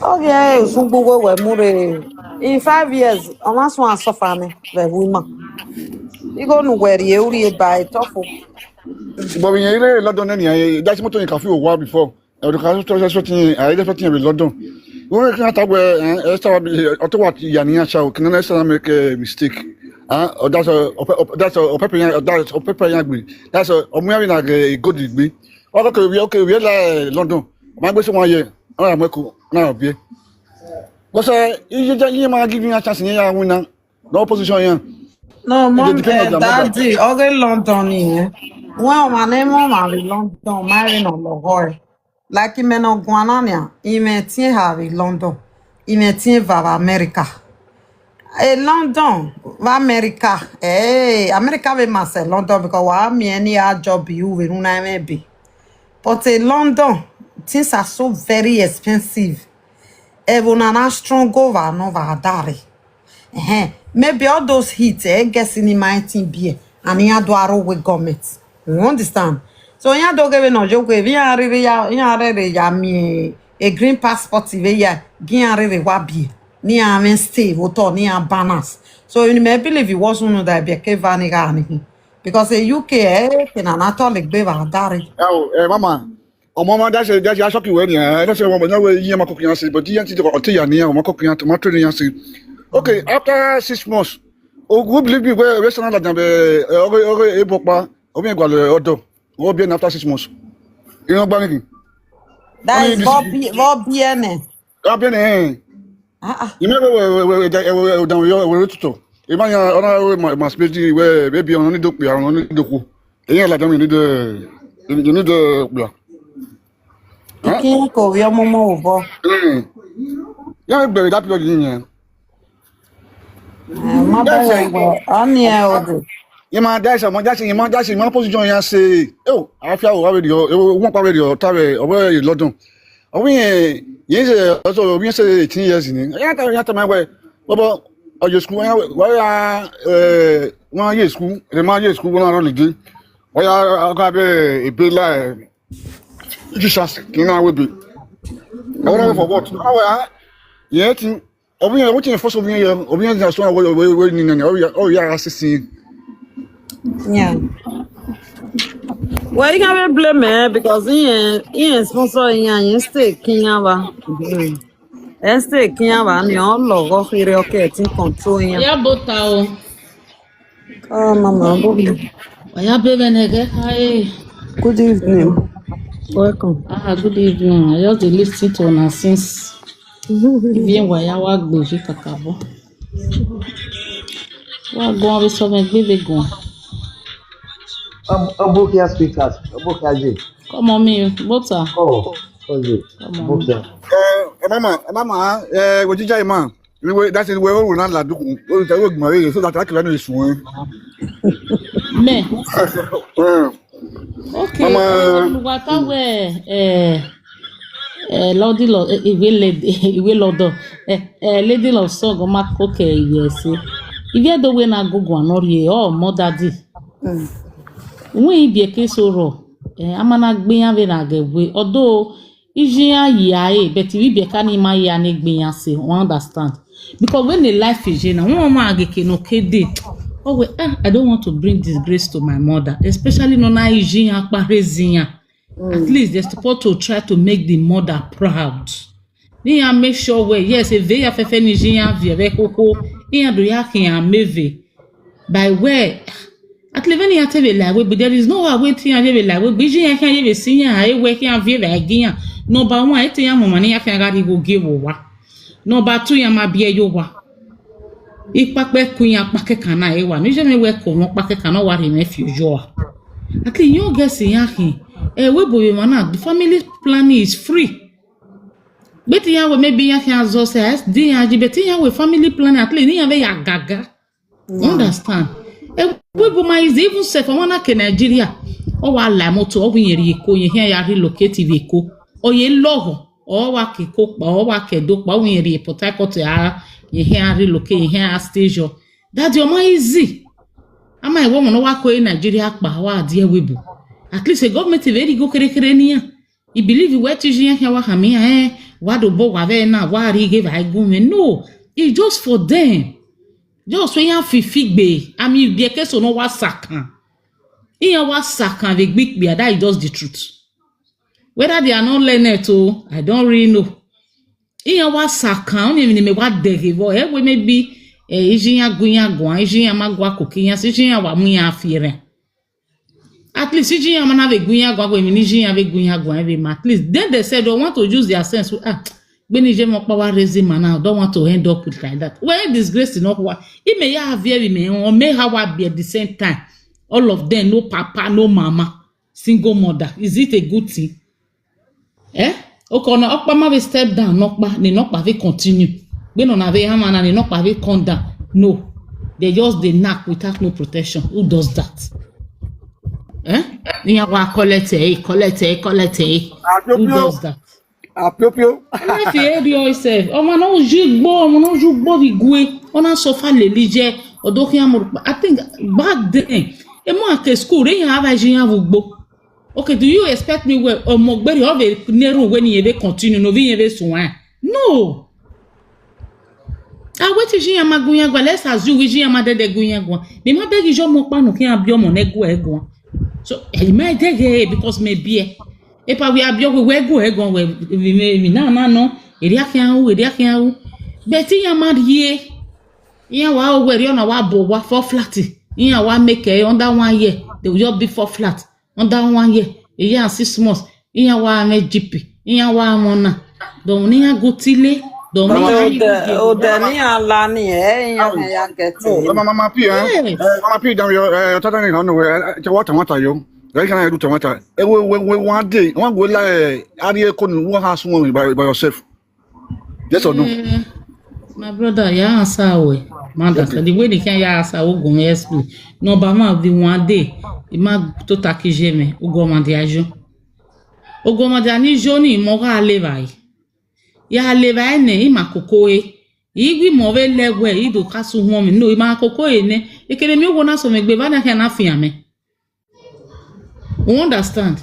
Okay, Zungbo we were more in five years, unless one suffer me, the woman. You go nowhere, you really buy tough. Ṣùgbọ́n mi yẹn ilé London náà nìyẹn ìdásí mọ́tò yẹn kà fún òwò before. Ẹ̀rọ kan tó ṣe ṣọ́ọ̀tì yẹn àìdá ṣọ́ọ̀tì yẹn rè London. Wọ́n kí wọ́n tagbe ẹ̀ ẹ̀ sọ̀rọ̀ bí ọtọ́ wà yà ní àṣà òkè náà ẹ̀ sọ̀rọ̀ make a mistake. Ẹ̀ ọ̀dà sọ ọ̀pẹ́ ọ̀pẹ́ ọ̀dà sọ ọ̀pẹ́ pẹ̀yà ọ̀dà sọ ọ̀pẹ́ pẹ̀yà gbé. That's all. Ọmọ yàrá ìnà gẹ̀ ìgòdì gbé. Ọkọ̀ kẹ̀ wíyẹ́ ọkọ̀ wíyẹ́ la London. Ọmọ agbésí wọn yẹ. Ọmọ àmọ́ ẹ̀kọ́ náà bí ẹ. Wọ́n sọ iye jẹ́ iye máa give you a chance ní yàrá wọn náà. No opposition yẹn. No, mom, eh, daddy, okay, London yẹn. Wọ́n ọmọ ní mọ́ màá rí London, máa rí nà lọ́wọ́ ẹ̀. Like ime no guanania, ime tie ha rí London, ime tie va va America. E London, va America, eh, America ve ma se London because wa mi any a job you ve run na me be. But in London, things are so very expensive. Even an strong go va no va dare. Ehen. Maybe all those heat, eh, get in my thing beer, and he had to arrow with government. You understand? So he had to give no joke if he had really ya, he had really ya me a green passport if he ya, give really wa beer. Ni a men stay, voto, ni a banners. So you may believe he was one of the be a cave and a garden. Because a U K, eh, in an atolic beaver, dari. Oh, eh, mama. Ọmọ ọmọ dáṣe dáṣe aṣọ kìwé ni ẹ dáṣe ọmọ náà wẹ yíyan ọmọ kọkùnrin yẹn sí but yíyan ti tọkọ ọtí yà níyàn ọmọ kọkùnrin yẹn tomato níyàn sí. Okay, after six months, ogun believe me wẹ wẹ sọ náà làjà bẹ ẹ ọgẹ ọgẹ ebo pa ọmọ ẹgbàá lọ ọdọ wọ́n bí ẹni after six months. Ìran gbá nìkì. That is Bobby Bobby ẹnẹ. Wọ́n bí ẹni ẹ̀. Ah ah. Ìmọ̀ ẹ̀wẹ̀ ẹ̀wẹ̀ ẹ̀wẹ̀ ẹ̀wẹ̀ ẹ̀wẹ̀ ẹ̀wẹ̀ ẹ̀wẹ̀ tuntun. Ìmọ̀ yẹn ọ̀nà ẹ̀wẹ̀ màsíbẹ́jì wẹ̀ bẹ́ẹ̀ bí ọ̀nà onídòpè ọ̀nà onídòkú. Èyí ẹ̀ làjà mi ní dẹ́ ní dẹ́ pè á. Ike kò rí ọmọ mọ́ ò bọ́. Yẹ́n mi bẹ̀rẹ̀ dápẹ́ ọdún yìí yẹn. Má bọ́ wọ̀ wọ̀ ọ́ ní ẹ o dè. Yẹn máa dá ẹsẹ̀ mọ́ jáse yẹn máa jáse yẹn máa pọ́sí jọ yẹn ṣe. Ẹ o àáfíà wò wá wẹ̀ di ọ ẹ wọ́n pa wẹ̀ di ọ tá wẹ̀ ọ̀wẹ́ yìí lọ́dún. Ọ̀wẹ́ yẹn yẹn ṣe ọ̀sọ̀ ọ̀wẹ́ yẹn ṣe eighteen years ni. Ẹ yàtọ̀ yàtọ̀ máa wẹ̀ bọ́bọ́ ọ̀yẹ̀ sukùl wọ́n yà wọ́n yà ẹ̀ wọ́n yẹ̀ sukùl ẹ̀ máa yẹ̀ sukùl wọ́n náà rọ̀ lè dé. Wọ́n yà ọkọ̀ abẹ́ ẹ̀ bẹ́ẹ̀ láì Jesus, kì í náà wébi. Ẹ wọ́n náà for what? Awa yẹn ti ọ̀bí yẹn wọ́n ti yẹn fọ́sọ̀ ọ̀bí yẹn ọ̀bí yẹn ti sọ àwọn ọ̀wẹ́ ní nìyẹn ọ̀bí yẹn ara sísìn. Yeah. Well, you can't blame me because he ain't, he ain't sponsor he ain't stay Kenya ba. He stay Kenya ba ni all love of here okay to control him. Ya bota o. Ah, mama, Bobby. Oya bebe nege. Hi. Good evening. Welcome. Ah, good evening. I just dey listen to una since. Bien waya wa gbeji kakabo. Wa go on with some gbebe go. Abokia speakers. Abokia J. Come on me, butter. Oh, okay. Come on. Abokia. Ẹ má mà ẹ má mà ẹ wò jíjà yìí mà. Anyway, that's it. We're all not like doing. We're all going to so that I can know this one. Me. Okay. Mama. Olùwàtàwẹ̀ ẹ̀ ẹ̀ lọ́dí lọ ìwé lẹ́dí ìwé lọ́dọ̀ ẹ̀ ẹ̀ lẹ́dí lọ sọ̀gọ́ má kókè ìwé ẹ̀sìn. Ìwé ẹ̀dọ̀ wẹ̀ náà gógó àná rí ẹ̀ ọ́ mọ́ dádì. Wọ́n ibi ẹ̀kẹ́ sọ̀rọ̀ ẹ̀ a máa ná gbé yàn bẹ́ẹ̀ náà gẹ̀ wẹ̀ ọ̀dọ́ ìjìyà yìí ayé bẹ̀ tí wíbi ẹ̀ka ní máa yà ní gbé yàn sí wọ́n understand. Because when the life is in, I want my ageke no kede. Oh wait, ah, I don't want to bring disgrace to my mother, especially no na ijin akparezinya. At least they're supposed to try to make the mother proud. Ni ya make sure well, yes, if they have any jinya via koko, ni ya do ya can meve. By where? At least when you tell a lie, but there is no way waiting and you lie. But you can't even see ya, I work and view again. Number one, I tell you, mama, you can't go give over. Number two, ya ma bie yo wa. Ikpakpe kun ya kpake kana e wa. Mi je me we ko won kpake kana wa re me fi ojo wa. Ati yo ge si ya hin. E we bo we mana the family planning is free. Beti ya we maybe ya hin azo se S D ya ji beti ya we family planning at least ni ya ve ya gaga. You understand? E we bo ma is even se for one ke Nigeria. O wa la moto o wi yeri ko ye hin ya relocate ve ko. O ye loho. Ọ wa ke ko pa ọ wa ke do pa win ri Port Harcourt a ye he a relocate ye he a station. That your man easy. Ama e wo mo wa ko e Nigeria pa wa die webu. At least a government very go kere kere ni ya. I believe we ti jin he wa ha mi eh wa do bo wa ve na wa ri ge va gun me no. It's just for them. Just so yan fi fi gbe. Ami bi e ke so no wa sakan. Iyan wa sakan ve gbikpe that is just the truth. Whether they are not learned o, I don't really know. Iyan wa sakan, oni mi me wa dege vo. Eh, we maybe, eh, ijiyan guyan gwan, ijiyan magwa kokiyan, ijiyan wa muyan fiere. At least, ijiyan mana ve guyan gwan, we mi ni ijiyan ve guyan gwan, ve ma. At least, then they said, don't want to use their sense. Ah, when ije mo pa wa raising man now, don't want to end up with like that. Well, disgrace is not what. He may have very me, or may how I be at the same time. All of them, no papa, no mama, single mother. Is it a good thing? Eh? Okay, no, okpa ma we step down, no okpa, the no okpa we continue. We no na we hammer na the no okpa we come down. No. They just they knock without no protection. Who does that? Eh? Iyan wa collect eh, collect eh, collect eh. Who does that? Apio pio. If you hear yourself, oh man, no jugbo, oh man, no jugbo we gwe. Ona sofa lelije, odokian mo. I think back then, e mo ake school, re yan ava jiyan vugbo. Okay, do you expect me well? Omo gberi of a neru when you ever continue, no, we ever so. No. I wait to Jiyama Guyagwa. Let's assume we Jiyama de Guyagwa. Me ma beg you more pano can be omo nego ego. So, eh, my dege because maybe eh. If I we abio we ego ego we we na na no. Eri akan u, eri akan u. But Jiyama ye. Iyan wa o we ri ona wa bo wa four flat. Iyan wa make eh under one year. They will just be four flat. Under one year. A year and six months. Iyan wa me G P. Iyan wa mona. Don't niyan go tile. Don't niyan Ode ni ala ni eh, iyan ya get Oh, it. Mama, Mama P, eh? Yes. Eh, Mama P, down your uh, tata ni no eh, what I want you. Very can I do tamata. Eh, we we we one day, one go like eh, ari e ko ni one house one by by yourself. Yes or no? Eh, my brother, ya answer we. Mother, the way they can ya answer we go me explain. No, but ma the one day, it ma to take je me, u go ma de ajo. U go ma de ani jo ni mo ga le vai. Ya le vai ne, i ma koko e. Igwi mo ve le we, i do kasu ho mi. No, i ma koko e ne. Ekele mi u go na so me gbe ba na ke na fi ame. You understand?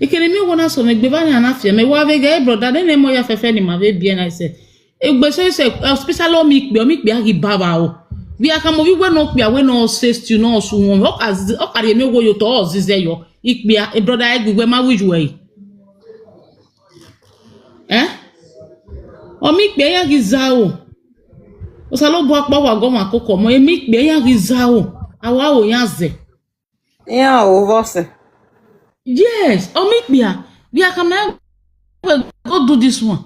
Ekele mi u go na so me gbe ba na na fi ame. Wa ve ge brother, de ne mo ya fefe ni ma ve bi na se. Egbe so se, especially omi pe, omi pe agi baba o. Bi aka mo vi we no pe, we no se stu no su won. O ka zi- o ka re mi wo yo to o zize yo. Ipe a brother egbe we ma wi ju e. Eh? Omi pe ya gi za o. O sa lo bo apa wa go ma koko mo. Emi pe ya gi za o. Awa o ya ze. Iyan o vose. Yes, omi pe a. Bi aka ma we go do this one.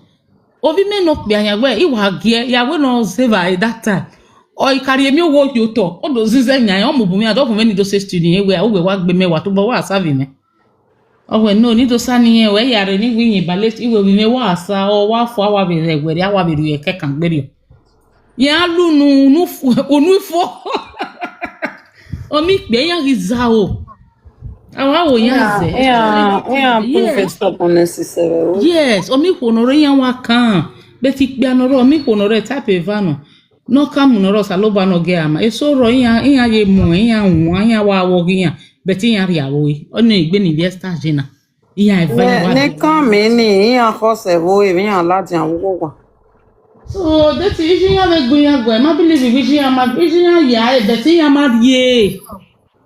Ovi me no pe a ya we, i wa gi e, ya we no save at that time. O i carry mi wo yo to. O do zize nya, o mo bu mi ado bu me ni do se stu ni e we, o we wa gbe me wa to bo wa serve me. O we no ni do sa ni e we ya re ni wi yin ballet, i we wi me wa sa, o wa fo awa be re we, awa be re ke kan gbe re. Ya lu nu nu fu, unu fo. Omi pe ya gi za o. Awa o ya ze. Yeah, yeah, Yes. Professor unnecessary. Yes, omi kwo no re yan wa kan. Beti pe no ro omi kwo no re type eva no. No ka mu no ro sa lo ba no ge ama. E so ro yan yan ye mu yan won yan wa wo gi yan. Beti yan ri awo yi. O no igbe ni bi esta jina. Yan eva yan wa. Ne kan mi ni iyan ko se vo e iyan la di an wo wa. So that is yan ve gun yan gwe. Ma believe we yan ma yan ya e beti yan ma ye.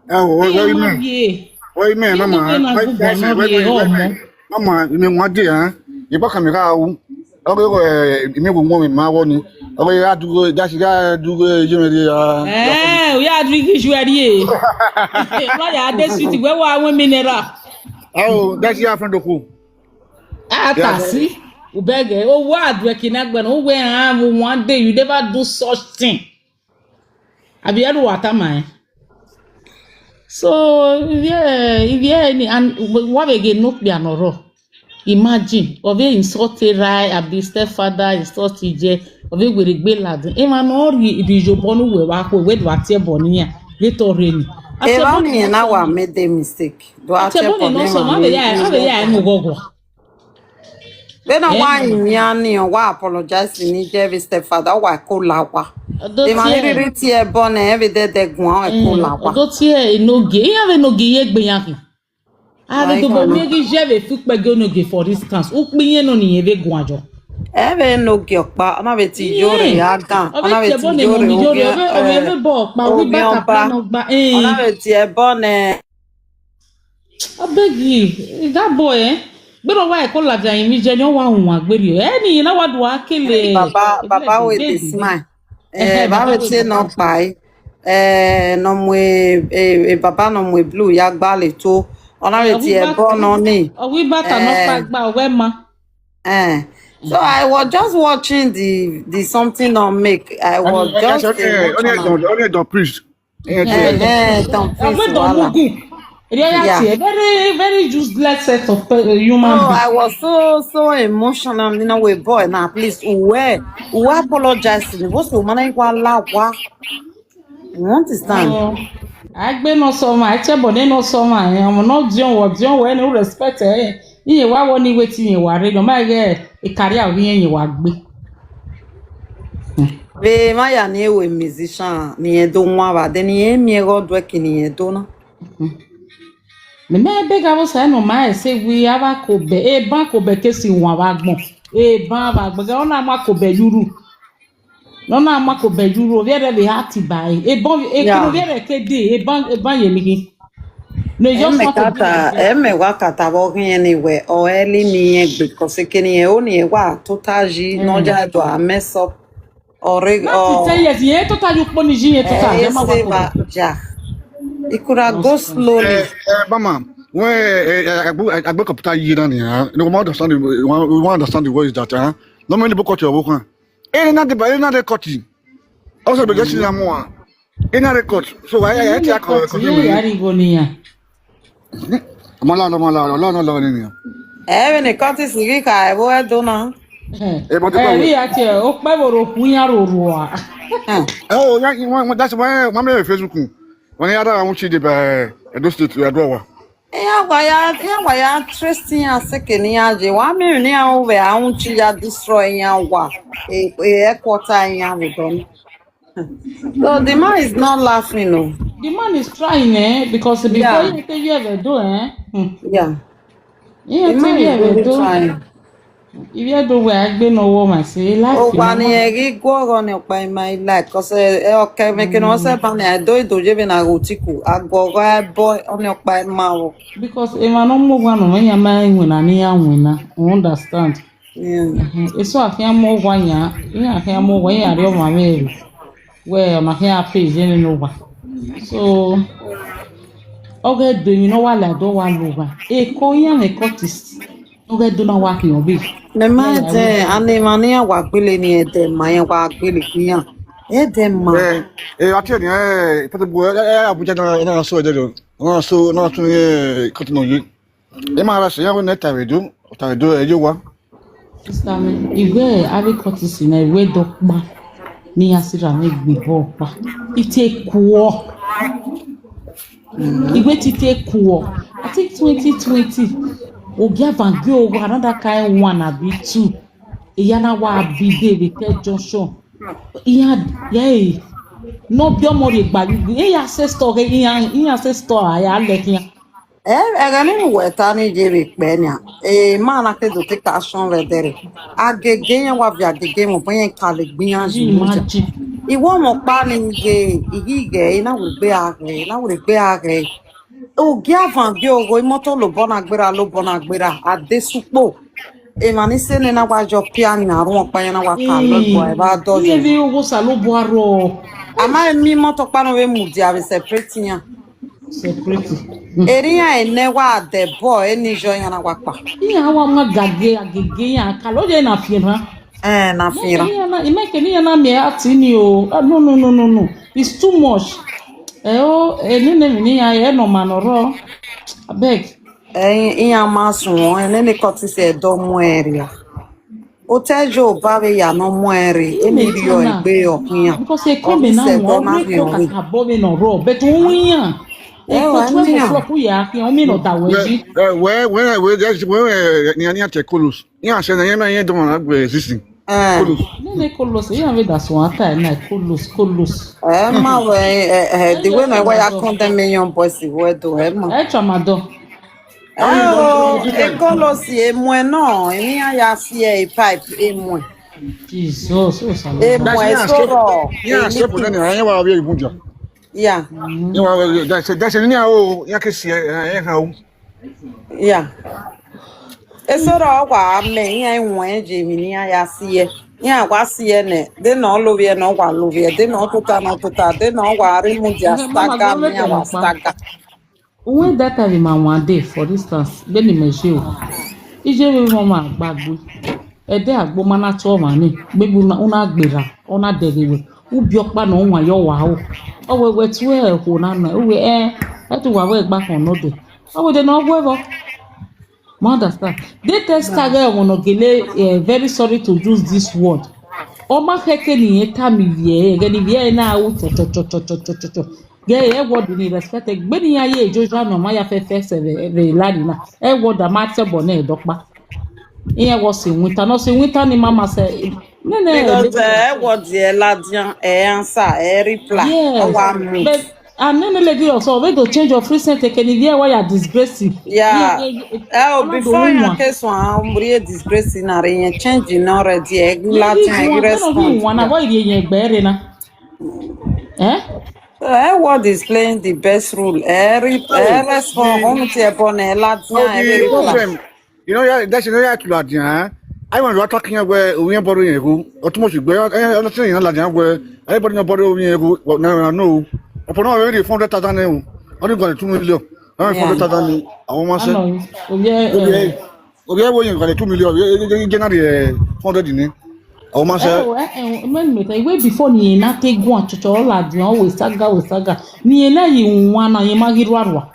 Eh, what what you mean? Ye. What you mean, Iyan Mama? ve na What gun that's ba what no ye you o mo. mean? Mama, you mean what day, huh? You back me ka u. Okay, go eh, you mean go mo ma wo ni. Okay, ya du go, that's ya du go, you mean the uh. Eh, we are drinking sugar ye. Ma ya de sweet we wa won mineral. Oh, that's your friend Oku. Atasi. U beg e. O wa du e kina gbe no we an one day you never do such thing. Abi e do wata ma e. So, yeah, if yeah, any and wa be ge no pe anoro. Imagine, of a insult a right, abi stepfather, insult ije, of a we gbe lad. E ma no ri di jo bonu we wa ko we do atie boniya. Ye to re ni. E ba mi na wa made a mistake. Do a Atie check boni on no me. so ma be ya, ma be ya e mo gogo. Be na wa yin ni o wa apologize ni je every stepfather wa ko la wa. Odo E ma tie. Ri ti e born every day de gun wa ko la wa. Odo tie enoge. Iya ve noge ye gbe yan ki. A ve to bo mi gi je ve fu pe ge onoge for instance. U pin yen no ni ye ve gun ajo. E be no ge opa, ona be ti yo re ya gan, ona be ti yo re o ge. Ove ve bo pa wi ba ka pa no gba. Eh. Ona be ti e born e. I beg you, that boy, eh? Gbero wa e ko la via yin mi je ni o wa hun wa gberi. E ni na wa du akele. Baba, baba we dey smile. Eh, ba we say no kpai. Eh, no mwe, eh, eh, baba no mwe blue ya gba le to. Ona we ti e bo no ni. Owi bata no pa gba we ma. Eh. So I was just watching the the something on make. I was just eh, only don, only don priest. Eh, eh, don priest. Wala. Reality, a very, very useless set of pe- human Oh, being. I was so so emotional. You know, we boy now, please, uwe, uwe apologize to me. What's the woman like? Wala, wa? You understand? Oh, I gbe no so ma, I che bone no so ma. I'm not doing what doing when you respect eh. Iye wa wo ni wetin ye wa re no ma ye e carry a wi ye wa gbe. Be ma ya ni ewe musician ni edo nwa ba de ni emi ego dwe ki ni edo na. Me me be ga bo sa no ma e se wi ava ko be e ban ko be ke si wa ba gbon. E ban ba gbe ga ona ma ko be yuru. No na ma ko be yuru viere be hati bai. E bon e kino viere ke de e ban e ban ye mi. No just want to be like that. Eme wa kata bo gin anywhere or early ni egbe ko se kini e o ni e wa total ji no ja do a mess up. Or e- Not to or tell yes, ye total you poni ji ye total. Eh, Ye ma wa yes, ko. Ba ja. It could have go slowly. Eh, eh, mama, when eh, eh, agbo agbo computer yi na ni, ah, no more understand the, we wan we wan understand the words that, ah, no many book cut your book, ah. Eh, na the, eh, na the cut. Also, be just na more. In a record. So why I take a call? Ye ya ri go ni ya. Mala, mala, mala, mala, mala. Eh, when it cut is we ka e bo e do na. Eh, but the Eri ati o pe bo ro kun ya ro ro a. Oh, yeah, you want that's why my Facebook. When I had a much the Edo State we are do. Iya wa ya iya wa ya trusting ya seke ni ya je wa mi ni ya o we a un chi ya destroy ya wa e e quarter ya we don. So the man is not laughing, no. The man is trying, eh, because before Yeah. You tell you ever do, eh? Hmm. Yeah. Yeah, The tell man you is ever really do. Trying. If you do where I be no woman, say life. Oh, you know, one year go on your by my life, cause eh, eh, okay, make no se ban I do it do je be na go tiku. I go go I boy on your by my. Because if I no move one, when you mind when I need one, I understand. Yeah. It's so I can move one year. Yeah, I can move one year. Your mama. Well, my hair pay is any over. So, okay, do you know what I don't want over? A coin and a cotist. Okay, do not work your way. Me ma je ani mani ya wa gbele ni ede ma ya wa gbele kiyan. Ede ma. Eh, eh, ati ni eh, pete bo eh, eh, Abuja na na so de do. Na so na tun eh, cut no yi. E ma ra se ya we ne tawe do, tawe do e yo wa. Sister mi, igwe abi kotisi na igwe dokpa. Ni asira mi gbe bo pa. Ite kuo. Igwe tite kuo. I think twenty twenty. Ogia van go another kind one abi two. Iyana wa abi dey with that junction. Iya, yeah. No be omo re gba gbigbi. Iya ancestor, iya, iya ancestor, aya le kiyan. Eh, eh, ni ni we ta ni je be pe ni a. Eh, ma na ke do take action re dere. Agege yen wa vi agege mo pe yen ka le gbiyan ji mo je. Imagine. Iwo mo pa ni ge, igi ge, ina wo gbe a re, ina wo gbe a re. Ogia van bi ogo imoto lo bona gbera, lo bona gbera. Ade supo. E ma ni se ne na wa jo pia ni na run pa yen na wa ka lo bo e ba do Iye je. Bi ogo sa lo bo aro. Ama e mi moto pa no we mu di ave separate yan. Separate. Eri ya ene wa de bo e ni jo yan na wa pa. Iya wa ma gage agege ya ka lo je na fi ran. Eh, na fi ran. Imagine, imagine na me ati ni o. Ah, no, no, no, no, no. It's too much. Eh, oh, eh, ni ne mi ni ya e no ma no ro. Abeg. Eh, iya ma sun, eh, ne ne koti se do mu area. O te jo ba we ya no mu ere, e mi ri o e gbe o kiyan. Because e come na won we ko ka ka bo we no ro, but won yan. E ko twe mo flo ku ya kiyan, o mi no da we ji. Eh, we we we just we we ni ani ate Kolos. Ni ase na yen na yen do na gbe existing. Eh. Kolos. Ne ne Kolos, ya we da so ata na Kolos, Kolos. Eh, ma we eh, eh, the way na we ya condemn young boys we do, eh, ma. Eh, chamado. Oh, e Kolos e mo no, e ni ya si e pipe e mo. Jesus, o sa E mo e soro. Yeah, so put any, I wa we bunja. Yeah. You wa that's that's ni o, ya ke si e ha o. Yeah. Esoro ọgwa ame ihe nwe eji emini ya ya sie. Ihe agwa sie ne, dị na ọlụvie na ọgwa lụvie, dị na ọtụta na ọtụta, dị na ọgwa rimu dia staga mi awa staga. Uwe data bi ma wan dey, for instance, beni meje o. Ije we mo ma gbagbo. Ede agbo mana to ma ni. Gbebu na una gbera, ona deriwe. Ubi okpa na unwa yo wa o. Owe we tu e ko na na. Uwe e, e tu wa we gba kan no de. Owe de na ogwe bo. Ma understand. They tell Stargurl wono gele, eh, very sorry to use this word. Oma heke ni eta mi vie, gani vie na u cho cho cho cho cho cho cho cho. Ge e word ni respect. Gbe ni ya ye jojo no ma ya fe fe se ve ve lari na. E word a ma te bo na e dokpa. Iye wo si winter, no si winter ni mama se. Ne ne. Because eh, what the ladian eh answer eh reply. Yes. Ọgwa mi. But and then the lady also we go change your free sent, can you hear why you are disgracing? Yeah. Eh, oh, before you case one, I'm really disgracing her and changing already. Eh, ladian eh respond. One avoid the yen gbere na. Eh? So eh, what is playing the best role? Eh, re- eh respond. Home to upon eh ladian eh The reply. problem, you know, yeah, that's you know, yeah, to that, yeah. I want to talk here where we are borrowing a go. Or too much, where I don't think you know, like, where everybody not borrowing a go. Well, no, no, no. Upon already four hundred thousand now. Only got two million. Only four hundred thousand. I want to say. Ano, oye, eh, Okay, we you got two million. You generally four hundred in it. I want to say. eh, eh, eh, men me tell you, way before ni na te go and chocho all at the always saga we saga. Ni na yi wan na yi ma gi rwarwa.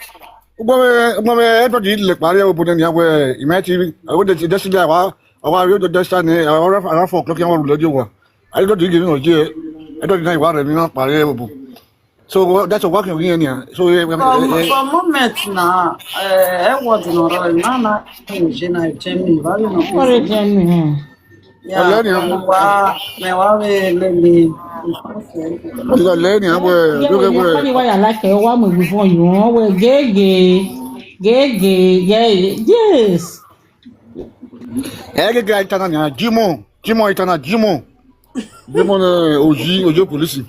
Gbọ́n gbọ́n ẹ̀dọ́ di ilẹ̀ parí ẹ̀ òbòdè ni àwọn ìmọ̀ ẹ̀ ti rí. Àwọn ọdẹ ti dẹ́sí dẹ́ àwa àwa yóò dẹ́sí ní àwọn around four o'clock yẹn wọ́n rú lọ́jọ́ wa. Ayédọ́dì yìí nínú ọjọ́ ẹ̀dọ́ di náà ìwà rẹ̀ mi náà parí ẹ̀ òbò. So that's a working reunion. So eh, eh, For, eh, for moment now, eh, eh, what no right now now. Jena Jemi, why you not? Ore jeni. Yeah, Ọ̀lẹ́ ni. Wa me wa we le ni. Ìgbà lẹ́yìn àwọn Yeah, lókè yeah, wẹ̀. Funny why I like it. Wa me we fun you. We gege. Gege. Yeah, yes. Ẹ gẹ́gẹ́ ìtànà ni Jimoh Jimoh ìtànà Jimoh Jimoh ní Òjì Òjì polisi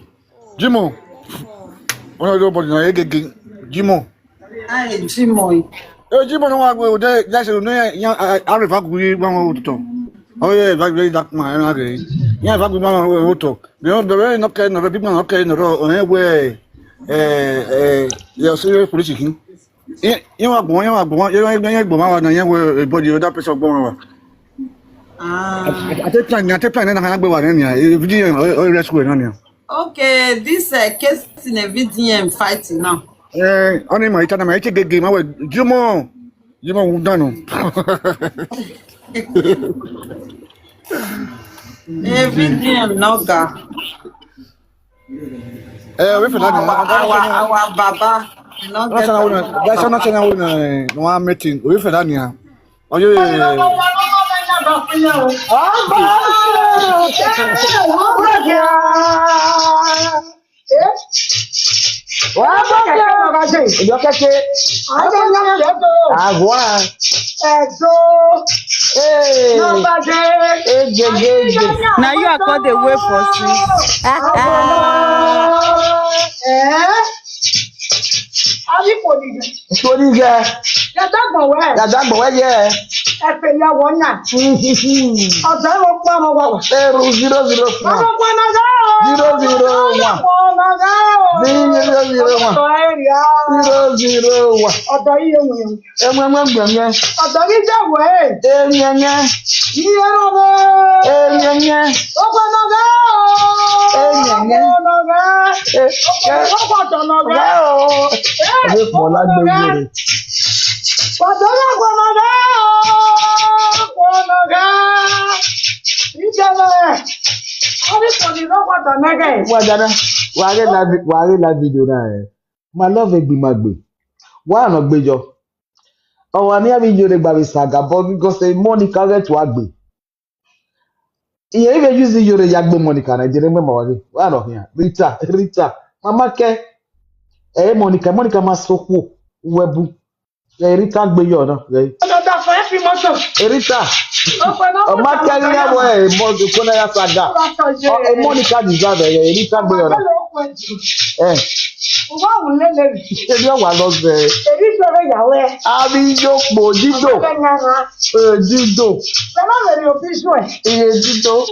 Jimoh. Wọ́n yóò bọ̀ nínú ẹ gẹ́gẹ́ Jimoh. Ai, Jimoh. Ẹ Jimoh ní wọ́n á gbé òde jáde ní àrùn ìfàgùn yìí wọ́n wọ́n tó. Ọ̀yẹ́ ìfàgùn yìí dàkúmà ẹ̀ náà rẹ̀ yìí ìfàgùn yìí wọ́n wọ́n tó. Bí wọ́n bẹ̀rẹ̀ iná kẹ́ nọ̀rọ̀ bí wọ́n kẹ́ nọ̀rọ̀ ọ̀hẹ́ wẹ̀ ẹ̀ ẹ̀ yẹ sí polisi kí. Yẹn wà gbọ́n yẹn wà gbọ́n yẹn wà gbọ́n wà náà yẹn wẹ̀ ìbọ̀dì ọ̀dà pẹ̀sẹ̀ gbọ́n wà. Ah. Àti plan ní àti plan ní nàkànnà gbé wà nínú yà fídíò yẹn ó rẹ̀ sùkúrẹ̀ náà nìyà. Okay, this uh, case in a V D M fighting now. Ẹ ọ́nà ìmọ̀ ìtàn àmọ́ ẹ̀ ṣe gègé máa wẹ̀ Jimoh Jimoh wù dànù. A V D M no ga. Ẹ wí fìlà nìyà. Our our baba no That's get. not one. That's not one. One meeting. Wí fìlà nìyà. Ọjọ́ yẹ. Wàá bọ̀ kí ọmọ kan ṣe. Ìjọ kẹ́kẹ́. Àgọ́. Ẹ̀gbọ́n. Nọmba dé. Egegege. Na you I call the way for see. Aliko ni. Nítorí gẹ. Yàtọ̀ gbọ̀wẹ́. Yàtọ̀ gbọ̀wẹ́ yẹ. Ẹ̀fẹ̀ yà wọ́n náà. Ọ̀dọ́ ló kọ́ ọmọ wa wà. Ẹrù zero zero fún wa. Ọmọ kan náà dá o. Zero zero one. Ọmọ náà dá o. Zero zero one. Ọ̀dọ́ èrìà. Zero zero one. Ọ̀dọ́ yìí yóò wọ̀nyẹn. Ẹ̀wọ̀n ẹ̀wọ̀n gbẹ̀mí ẹ̀. Ọ̀dọ́ yìí jẹ́ wẹ̀. Ẹ̀yẹ̀yẹ̀. Yìí ẹ̀rọ wẹ̀. Ẹ̀yẹ̀yẹ̀. Ọkọ̀ náà dá o. Ẹ̀yẹ̀yẹ̀. Ọkọ̀ náà dá. Ẹ̀yẹ̀. Ọkọ̀ náà dá. Wá o. Ẹ̀fẹ̀ pọ̀ lágbègbè rẹ̀. Ọ̀dọ́ náà kọ̀ náà dá o. Kọ̀ náà dá. Ìjọba ẹ̀. Wọ́n ní kò ní lọ́kọ̀ tọ̀ mẹ́kẹ̀. Wà á dáná. Wà á rí la vi- wà á rí la video náà ẹ̀. Màá lọ́ọ̀fẹ́ gbìmọ̀ gbè. Wà á nà gbẹjọ. Ọ̀wà ní àbí yóò lè gbà mí sàgà bọ́ because Monica rẹ̀ tó àgbè. Ìyẹn ìfẹ́ yìí sì yóò lè yá gbé Monica náà jẹ́rẹ́ mẹ́mọ̀ wá rí. Wà á nà fi hàn. Rita Rita. Màmá kẹ́. Ẹ̀ Monica Monica máa sọ kú. Wẹ́bù. Ẹ̀ Rita gbé yọ̀ náà. Ẹ̀ Ọ̀dọ̀ fún ẹ fi mọ́tò. Rita. Ọkọ̀ náà Ọmọ kẹrin náà wọ ẹ̀ mọ kó náà yà sàgà. Ọ̀ ẹ̀ Monica deserve ẹ̀ Rita gbé yọ̀ náà. Ẹ̀ Wa wu le le. Ebi ọwa lọzẹ. Ebi so le ya we. Abi yokpo dido. Ke nya ha. Eh, dido. Be ma le yo bi so e. Iye dido.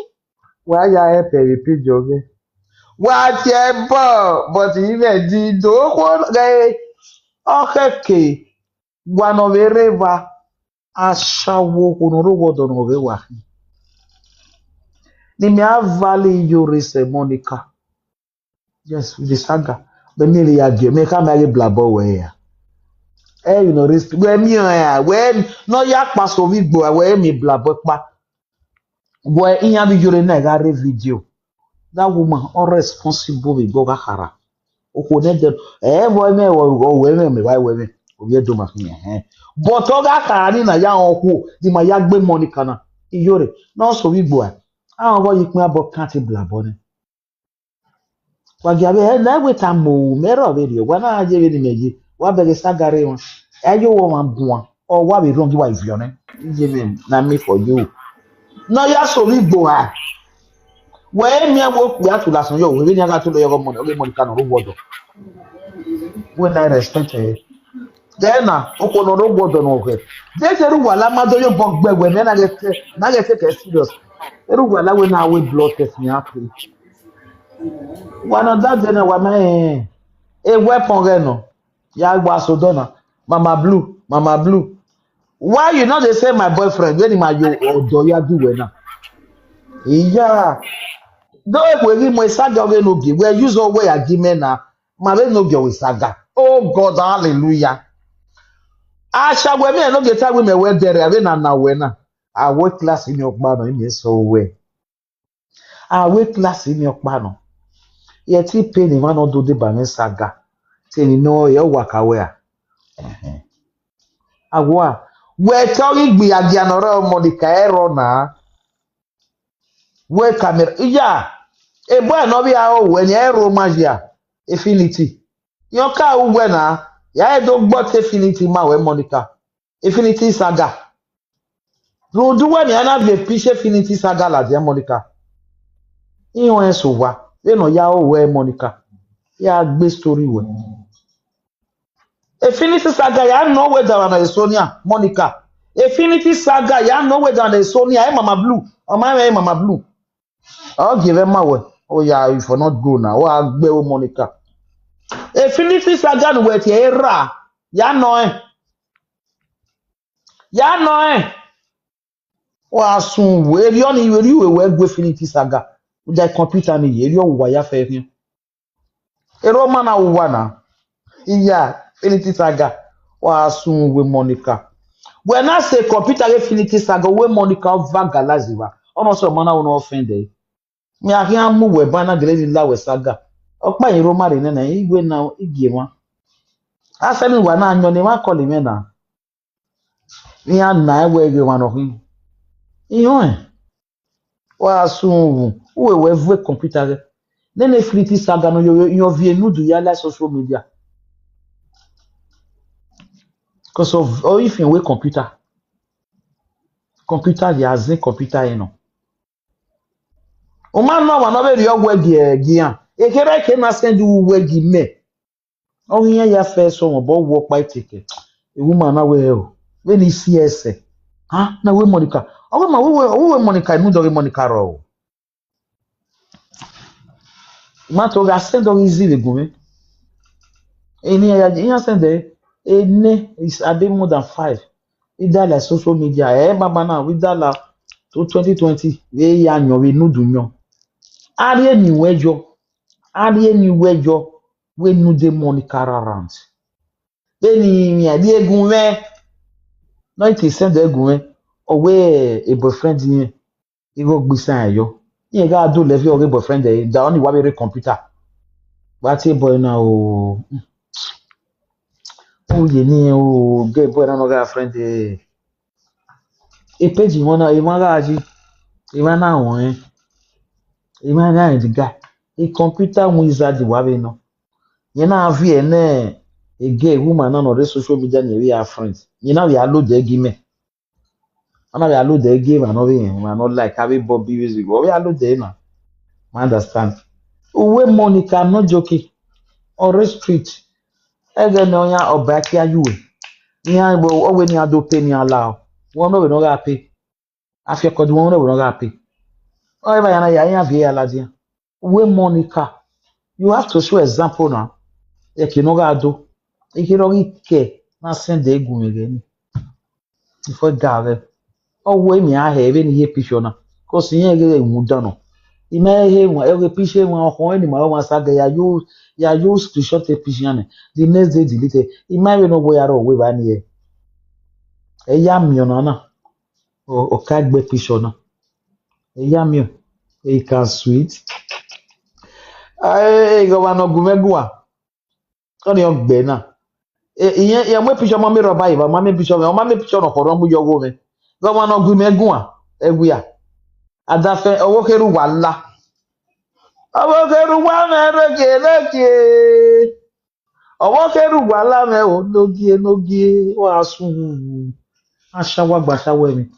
Wa ya epe iye pijo ge. Wa tie bo, but iye dido. Ko ge. Okeke. Wa no vere va. Ashawo ko no ro wodo no ve wa. Ni mi avale yo rese Monica. Yes, with the saga. Be mi le ya ge. Me ka me le blabo we ya. Eh, you know, risk. We mi o ya. We no ya pa so vi gbo. We mi blabo pa. We in ya bi yore na ga re video. That woman unresponsible with Goga Hara. Oko ne de eh boy me wo wo we me me why we me. Obi e do ma fi eh. But Oga Hara ni na ya oku di ma ya gbe Monica na. Iyore. No so wi gbo. Awon boy ipin abo kan ti blabo ni. Wa gi abe eh na we ta mo me ro be ri wa na je be ni meji. Wa be ge sagare won. E yo wo ma bun. O wa be ro gi wa ifi one. Ije me na me for you. No ya so wi gbo ha. We mi awo ku ya tu lasan yo we ni aga tu lo yo mo o le mo kan ro wodo. We na respect e. Then na o ko no ro wodo no ke. De se ru wa la ma do yo bo gbe we me na ge se na ge se ke serious. Eru wa la we na we blood test ni ape. Wa na that day na wa me e weapon ge no. Ya wa so do na. Mama blue, mama blue. Why you not dey say my boyfriend when my yo odo ya do we na? Iya. Do e we ri mo saga we no gi. We use all we agime na. Ma we no gi we saga. Oh God, hallelujah. Asha we me no get time we me we dere we na na we na. Awe class ni okpa no mi so we. Awe class ni okpa no. Ye ti pe ni ma no do de ba me saga. Te ni no ye wa ka we a. Ehe. Agwa. We to ri gbi agi anoro Monica ero na. We camera. Iya. E boy no bi a o we ni ero ma ya. Infinity. Yo ka u we na. Ya e do gbo te Infinity ma we Monica. Infinity saga. Rodu we mi ana be piche Infinity saga la dia Monica. Iho en so wa. We no ya o we Monica. Ya gbe story we. Infinity saga ya no we da na Sonia Monica. Infinity saga ya no we da na Sonia e mama blue. O ma e mama blue. O give em ma we. Oh yeah, if for not go now. O agbe o Monica. Infinity saga no we ti era. Ya no e. Ya no e. Wa sun we ri oni we ri we we gbe Infinity saga. U ja computer ni ye ri o wa ya fe hin. Ero mana u wa na. Iya, Infinity saga. Wa sun we Monica. We na se computer ge Infinity saga we Monica o vagalaziva. Ono so mana u no offend e. Mi a hin mu we ba na gele ni la we saga. Opa ero ma re na na igwe na igie wa. Asa mi wa na anyo ni wa call me na. Ni a na e we ge wa no hin. Iyo e. Wa sun u we we vwe computer ge. Ne ne Infinity saga no yo yo vi enudu ya la social media. Because of or if you we computer. Computer ya zen computer e no. O ma no wa no be ri ogwe gi e gi an. E kere ke na send u we gi me. O yin ya fe so mo bo wo pa iteke. E woman na we o. We ni si ese. Ha, na we Monica. O we ma we we we Monica, mu do we Monica ro. Ma to ga send o easy we gun me. E ni ya ya send e. E ne is a day more than five. We da la social media. E baba na we da la to twenty twenty. We ya nyo we nudu nyo. Ari eni wejo. Ari eni wejo. We nude Monica around. Be ni mi a bi egun we. No it is send egun we. O we a boyfriend yin. Igo gbisa yo. Yin ga do le fi o boyfriend e. Da oni wa be re computer. Ba ti boy na o. O ye ni o ge boy na no ga friend e. E page mo na e ma ga ji. E ma na won e. E ma ga e diga. E computer wizard wa be no. Yen na vi e ne e ge woman na no re social media ni we are friends. Yen na we a load e gi me. Ana we a load e gi ma no we yen, ma no like abi Bobby music. We a load e na. Ma understand. Uwe Monica, I'm not joking. Ore Street. Ege no ya obakia you. Ni a bo owe ni ado pe ni ala o. Won no we no ga pe. Afia ko won no we no ga pe. O e ba ya na ya ya bi ala dia. We Monica. You have to show example now. E ki no ga do. E ki no gi ke na send e gun ege ni. Ifo dave. Owe mi a he be ni ye picture na. Ko si ye ge mu dano. Ime he wa e ge picture wa ho ni ma wa sa ge ya use ya use screenshot e picture ne. The next day delete. Ime we no go ya ro we ba ni e. E ya mi ona na. O o ka gbe picture na. E ya mi o. E ka sweet. Ai go wa no gumegua. Ko ni ogbe na. E iye ye mo picture mo mi ro bayi ba mo mi picture mo mi picture no ko ro mu yo go me. Go wa no gumegua. E gua. Adafe owo keru wala. Owo keru wa me roge roge. Owo keru wala me o nogie nogie wa sun. Ashawa gba shawe mi.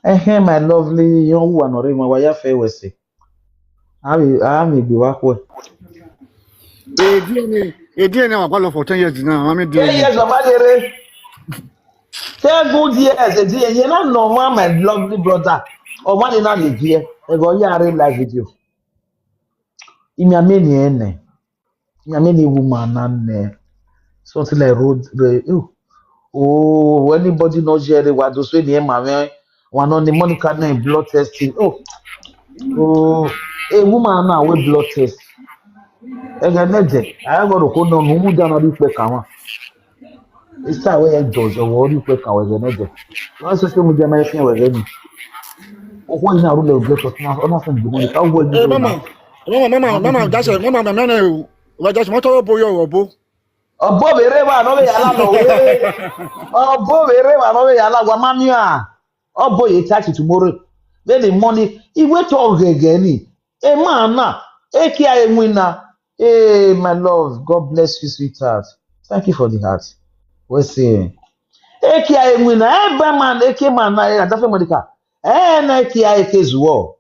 Eh, my lovely young one or my wife, I will say. I will, I will be work well. A D N A, A D N A, I follow for ten years now. I mean, Ten years of Adere. Ten good years, a D N A. You know, no one, my lovely brother. Or one in a year. I go here, I real life video. Imi ameni ene. Imi ameni woman na ne. Something like road. Re- Oh, oh, anybody not share the what those way near my man. One on the Monica name blood testing. Oh, oh, a woman now with blood test. Ege neje. I go to kono numu dana di pe kawa. Isa we e dojo wo ri pe kawa ege neje. Wa so se mu je ma e fin we ni. O ko ina ru le ojo to na ona fun ju mo ni ka wo ni. Mama, mama, mama, mama, that's it. Mama, mama, mama, wa just motor boyo obo. Obo bere wa no be yala no we. Obo bere wa no be yala wa mami a. Obo ye tachi tomorrow. Then the money. Iwe to gege ni. E man na. E ki a e win na. Hey, my love. God bless you, sweetheart. Thank you for the heart. We say. E ki a e win na. E ba man. E ki man na. E da fe Monica. E na e ki a e ke zuo.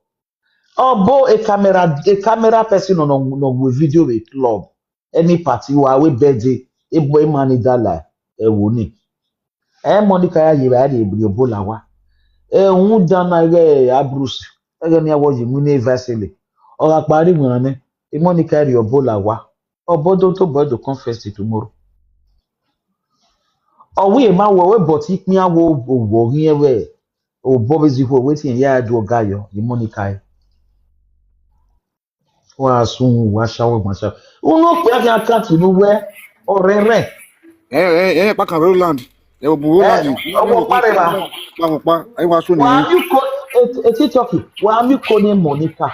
Obo a camera, a camera person no no no we video a club, any party wa we birthday, a boy man in that lie, a wuni. Eh, Monica ya ye ba de bri obo la wa. Eh, un dana ge abrus. Ege ni awo ye mu ni vasele. O ga pari won ne. E Monica ri obo la wa. Obo do to boy do confess it tomorrow. O we ma wo we but ikpin awo owo yin we. Obo be zi ho wetin ya do ga yo. E Monica e. Wa sun wa shawo ma shawo. Uno pe ake account nu we orere. Eh, eh, eh, pa kan Roland. E obu Roland. Owo pare ba. Pa pa pa. E wa so ni. Wa mi ko e ti toki. Wa mi ko ni Monica.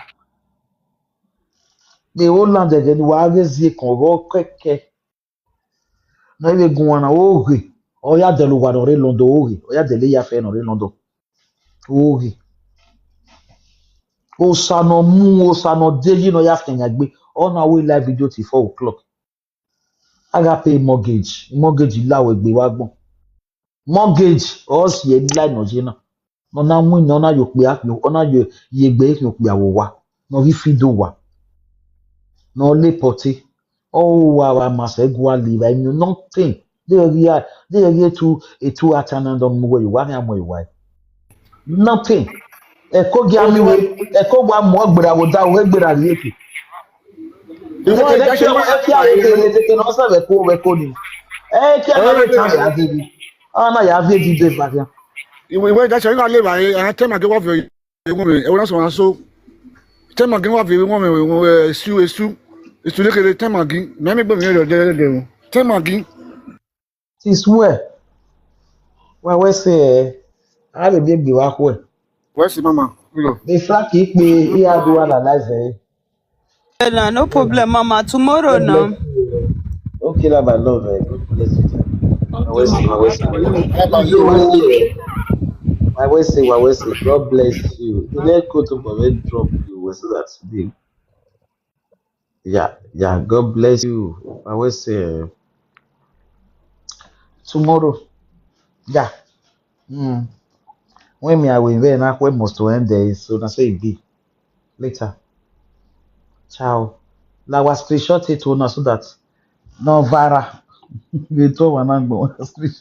The Holland again wa ge zi kon ro keke. Na iwe gun wana oge. Oya de lo wa no re London oge. Oya de le ya fe no re London. Oge. O sa no mu, o sa no de yi no ya fe nya gbe. O na we live video till four o'clock. Aga pay mortgage. Mortgage la we gbe wa gbon. Mortgage o si e la no je na. No na win no na yo pe a yo, o na yo ye gbe yo pe awo wa. No ri fido wa. No le pote. Oh, wa wa ma se gwa li ba mi nothing. They are here, they are here to a two at and don't move where you want and where you why. Nothing. E ko gi ami we, e ko gwa mo gbera wo da we gbera ri eku. Iwo e da se ma e ki a e ke le ke no sa we ko we ko ni. E ki a na we ta ya de bi. Ana ya vi di de ba ya. Iwo e da se ga le ba e an te ma ge wa ve. Ewo me, ewo na so na so. Te ma ge wa ve ewo me, ewo esu esu. Esu le kele te ma gi. Me me gbe mi ro de de de. Te ma gi. Ti swear. Wa we se e. A le bi gbe wa ko e. Where's the mama? Hello. The flag ki pe e a do analyze e. Na no problem, mama. Tomorrow now. Okay, la my love. Eh. God bless you. I will say, I will say, I will say, I will say, God bless you. The next quote of God drop you was that today. Yeah, yeah. God bless you. I will say tomorrow. Yeah. Mm. When me I will when I when must to end there. So that's how it be. Later. Ciao. Now I screenshot it to now so that No vara. They draw one angle on the screen.